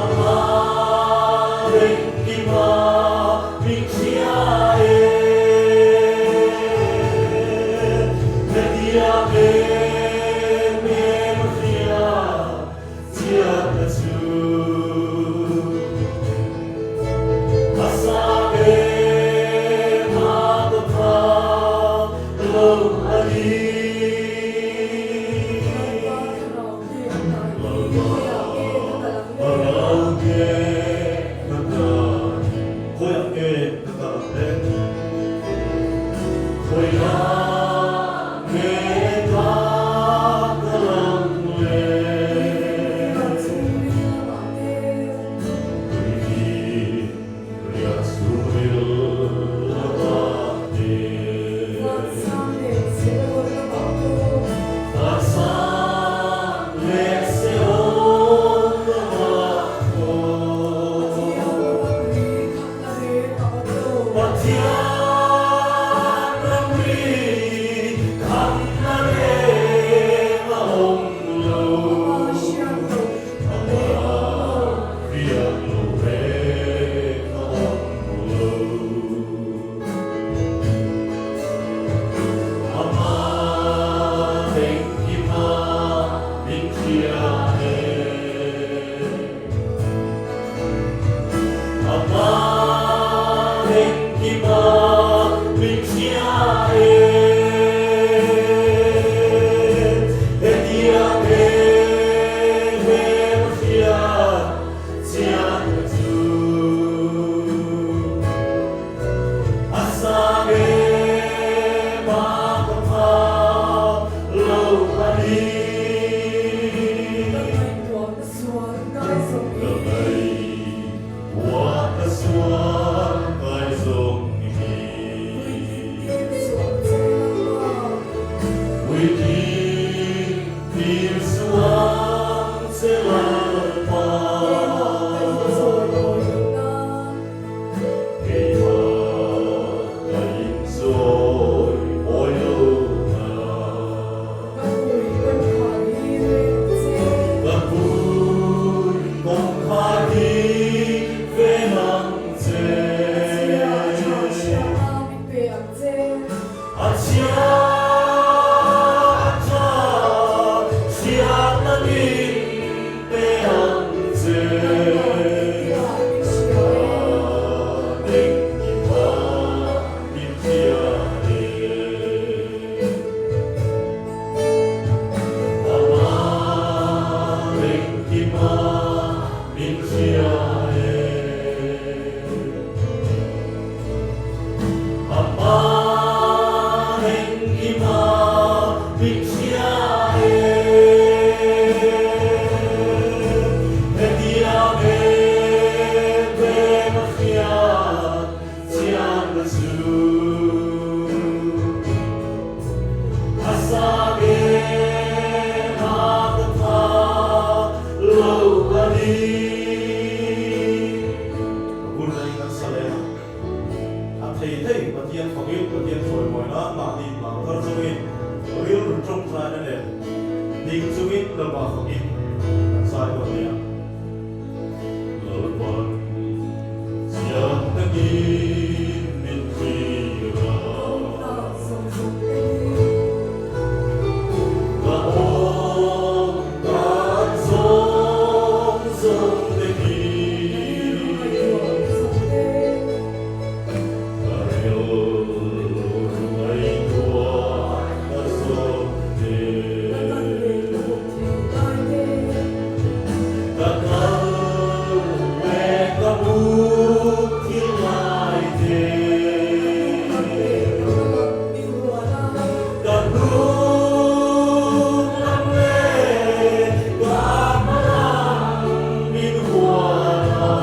Amah engkima min hria e. Hetia em em hria chiat chu. A sa em a ka pha lo a ni. Lalpa thlarau nge ka kal ang le? Khawiah nge ka kal ang le? Khawiah nge ka kal ang le? Tui riah chhungril lamah te. Vansang leh Seol lamah pawh. Pathian ramri khamna reng a awm lo. Amah riak lo reng a awm lo. Amah engkima min hria e. Amah engkima min hria e. Hetia em em hria chiang chu. A sang em a ka pha lo a ni. Ka ngaihtuahna takin min thlir a. Ka awm dan zawng zawng te hi. Ka rilru ngaihtuah ka zawk te. Ka kal leh ka mut thil lai te. Ka hnung lam leh ka hma lam min hual a.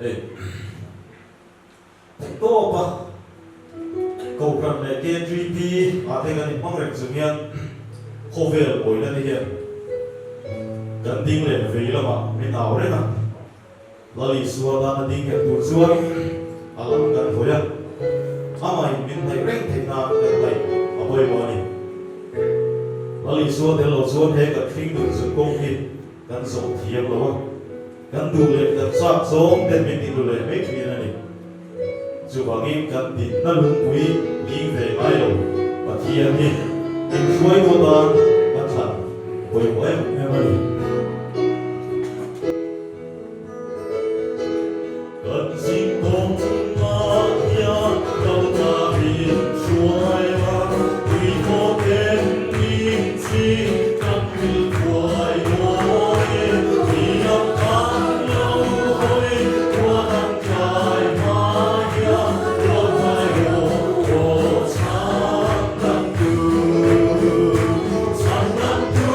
Hei theihtawp a Kohhran leh KTP ah te kan inhmang reng chung hian khawvel buaina te hian kan ding leh vei lamah min au reng a. Lal Isua tana ding nghet tur chuan a lam kan hawi a, amahin min hnaih reng theih nan kan hnaih a pawimawh a ni. Lal Isua tel lo chuan he kan hring nun zun kawng hi kan zawh thiam lo a, kan duh leh kan chak zawng ten min tihlu leh mai thin a ni. Chuvangin kan dinna lungpui ling ve ngai lo Pathian hi inhruaitu atan kan thlan pawimawh em em a ni. Kan zing kawng ah hian kal ta in hruai a, tui thaw ten min chi kan mil thuai dawn e. Ni lam kan lo hawi ruah kan tlai hma hian lo tlai rawh aw chhan dang tu. Chhan dang tu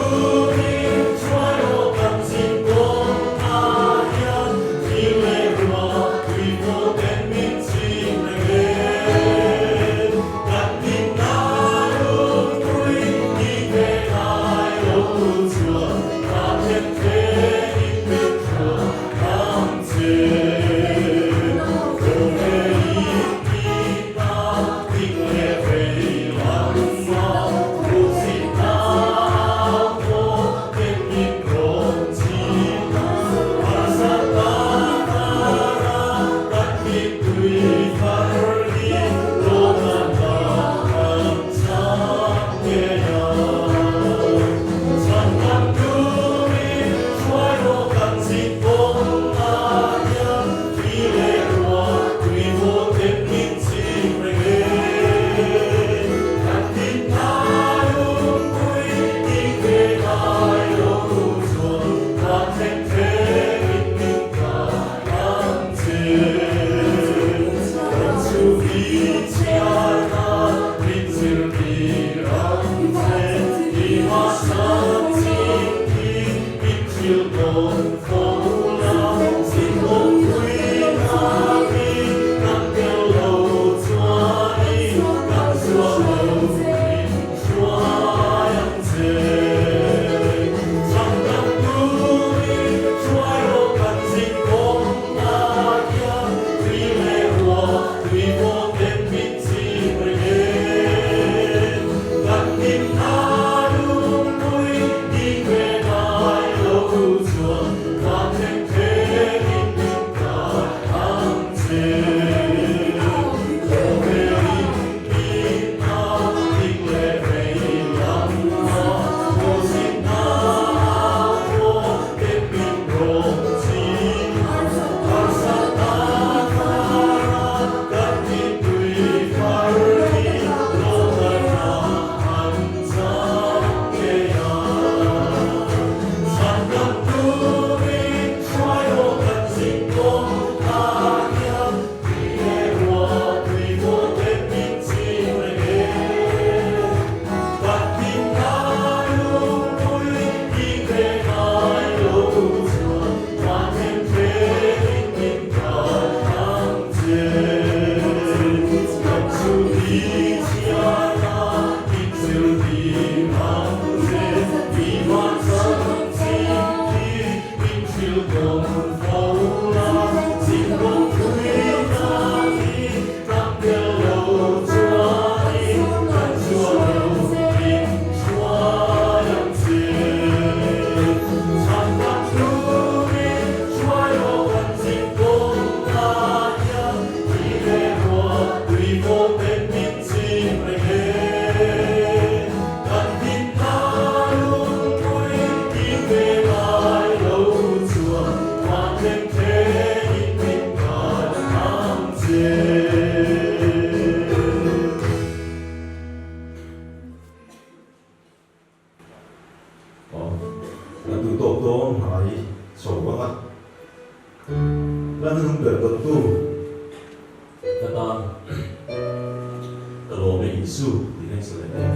min hruai rawh kan zing kawng ah hian thil leh ruah tui pawh ten min chim reng e. Kan dinna lungpui ni ve ngai lo chuan ka then thenin min hruai ang che. Khawvel in dinna ding leh vei lam mah hmuhsitna pawh ten min rawn chim a. Harsatna kara kan mittui thar hi dawhkan ah kan chang ngei a. Chhandam turin hruai rawh kan zin kawng ah hian thli leh ruah tui thaw ten min chim reng e. Kan dinna lungpui ding ve ngai lo chuan van thleng thlengin min kai ang che. Kan chu i chhiarna min zirtir ang che. I hmasa chin hi min thil dawn fo la. Zin awmpui na hi kan tel lo chuanin kan zuah lo min hruai ang che. Changdang turin hruai rawh kan zin kawng ah hian tui leh ruah tui pawh ten min chim reng e. Kan dinna lungpui ding ve ngai lo chuan van thleng thlengin min kai ang che. Khawvelin dinna ding leh vei lam ah hmuhsitna pawh ten min rawn chim a. Harsatna kara kan mittui thar hi lawmna an chang ngei a. Chhandam turin hruai rawh kan zin kawng ah hian tui leh ruah tui pawh ten min chim reng e. Kan dinna lungpui ding ve ngai lo chuan van thleng thlengin min kai ang che. Kan chu i chhiarna min zirtir ang che. I van chanchin hi min hrilh dawn fo la. Zin kawngpui na hi kan tel lo chuanin kan zuah lo min hruai ang che. Chhandam turin hruai rawh kan zin kawng ah hian tui leh ruah tui pawh ten min chim reng e. Kan dinna lungpui ding ve ngai lo chuan van thleng thlengin min kai ang che. Aw, kan duh tawk dawn hnai chho vang a, la hnuhnung ber dawttu ka tan ka lawm e Isu tih na i sa leh em?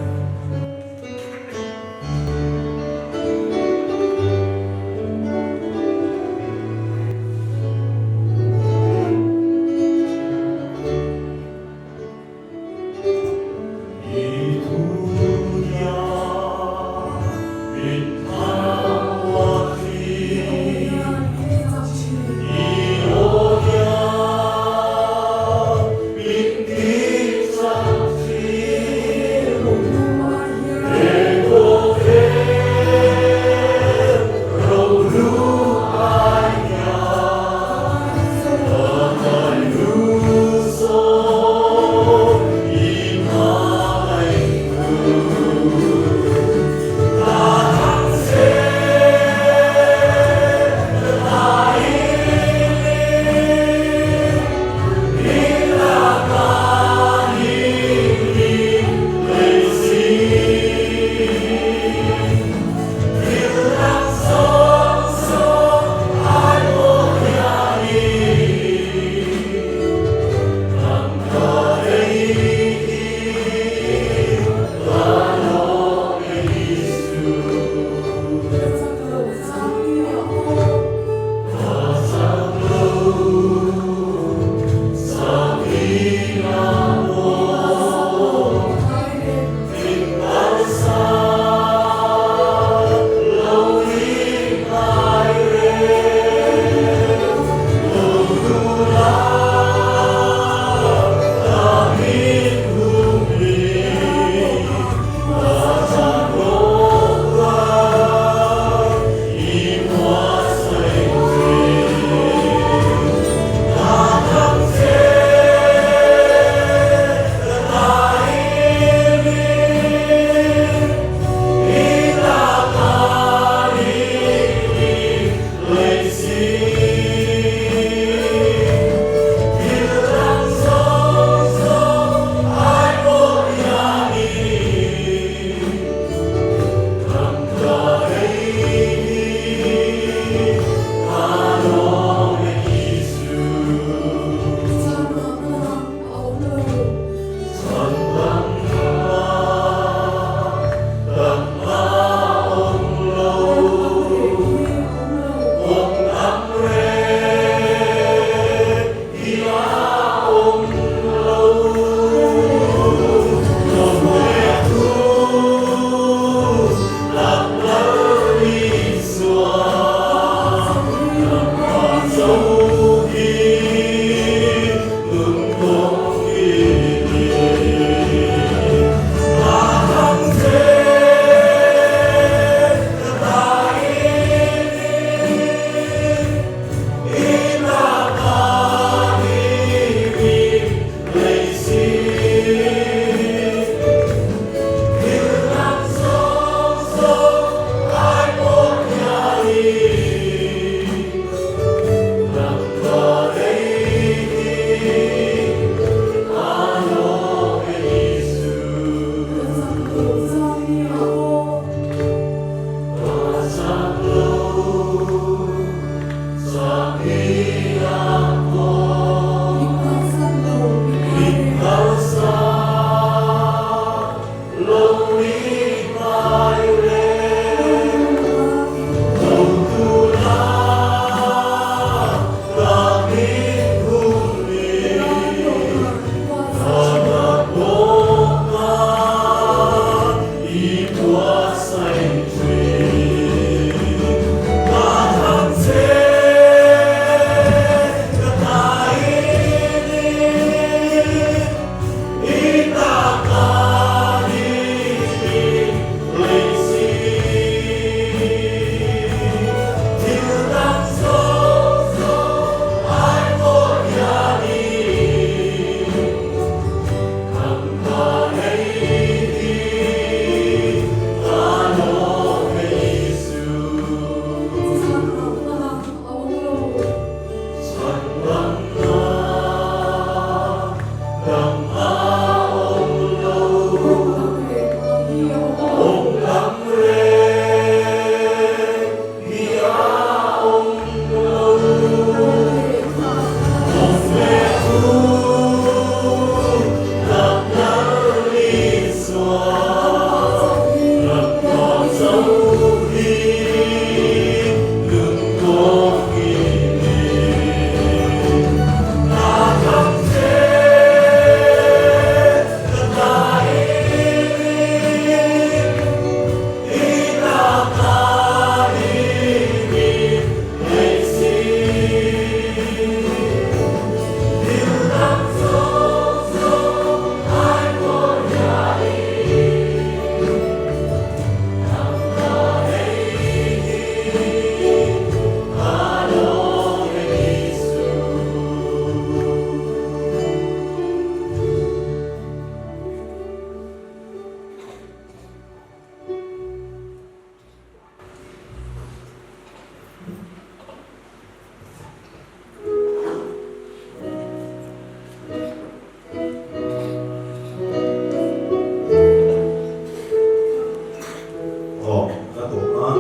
Aw, ka tawp nan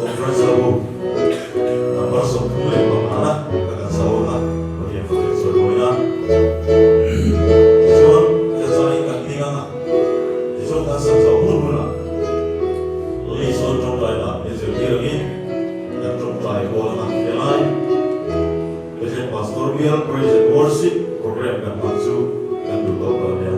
Conference ho number 35 na ka kan sa awn a, Pathian fak leh sawi mawi nan. Tichuan, ka zai kan ding ang a, tichuan kan sak zawh hmun hmunah Lison tawngtai lah min zirtir angin kan tawngtai kual ang a, helai Bethlehem Pastor Bial Praise and Worship Program kan hman chu kan duh tawk ta nia.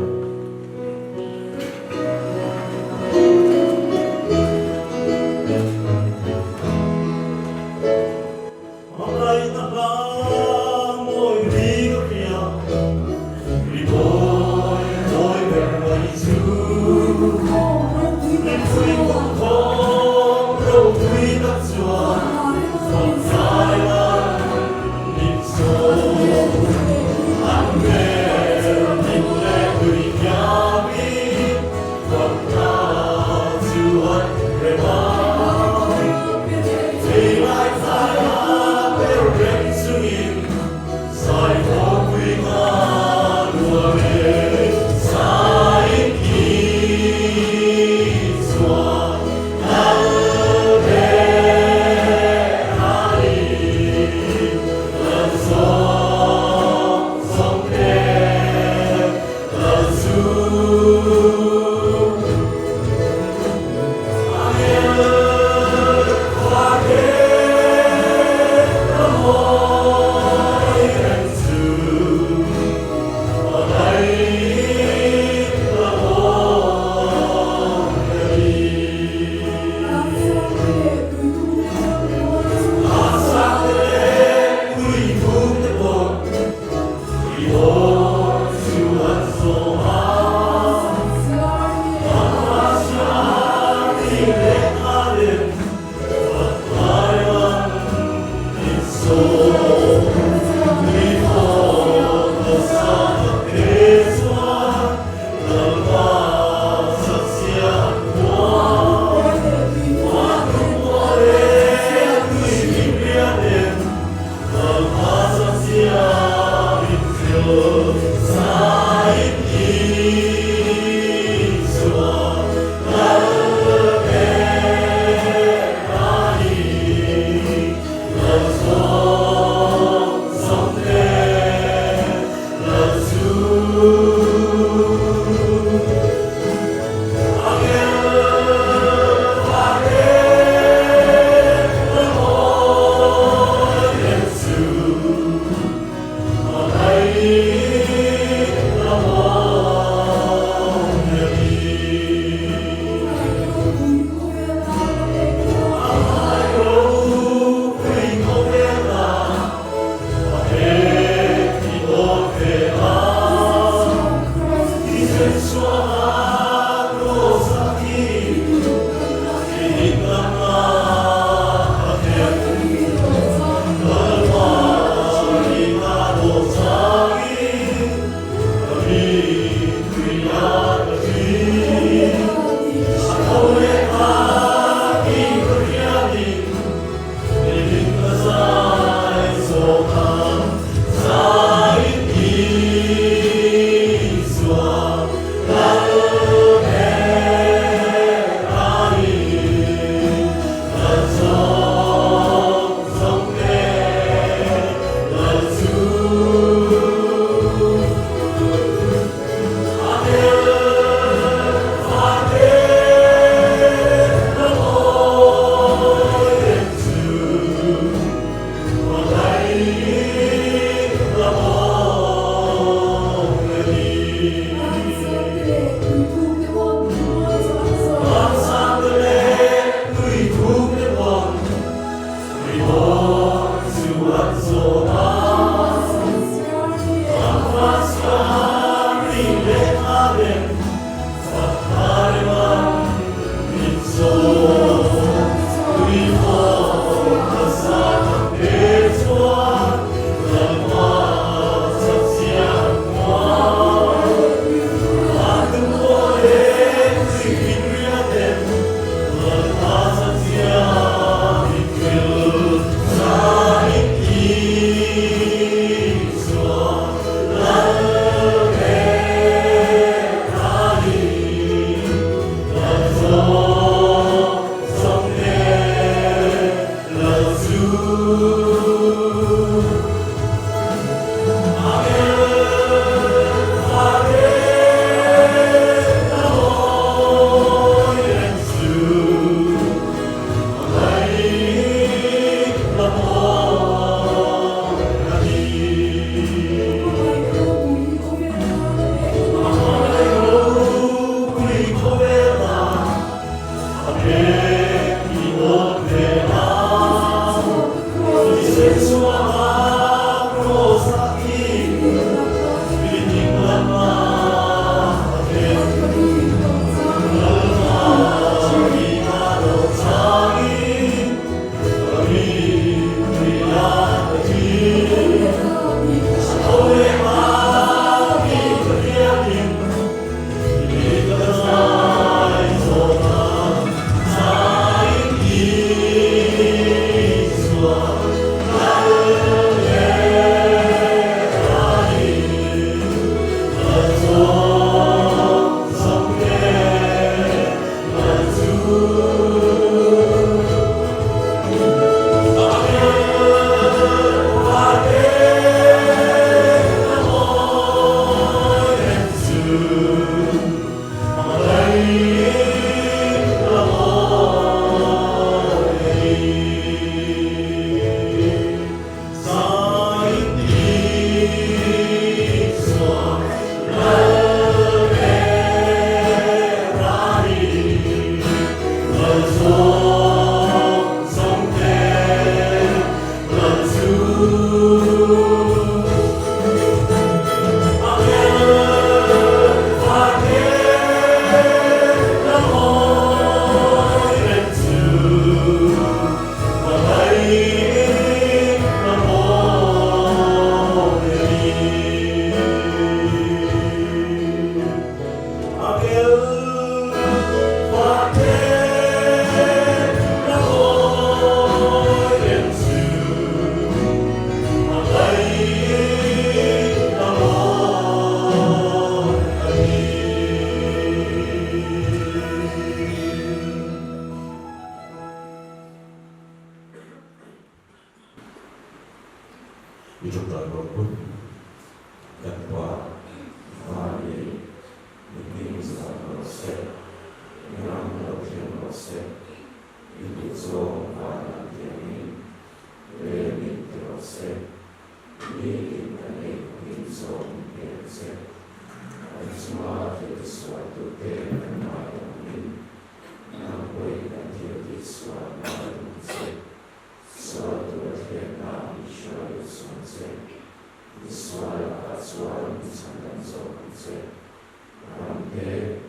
I ṭawngṭai bawk u. Kan Pa, Van i i hming zah rawh se, i ram lo thleng rawh se, i duhzawng vanah tiangin rel in ti rawh se, nitin kan ei pawhin zawng in pe ang che. Kan chunga thil tisualtute kan ngai awmin, nang pawhin kan thil tihsual ngai ang che. Sual tura thlemna i hruai lut suang che. I sual lakah chuan i chhandam zawk ang che. Ram te.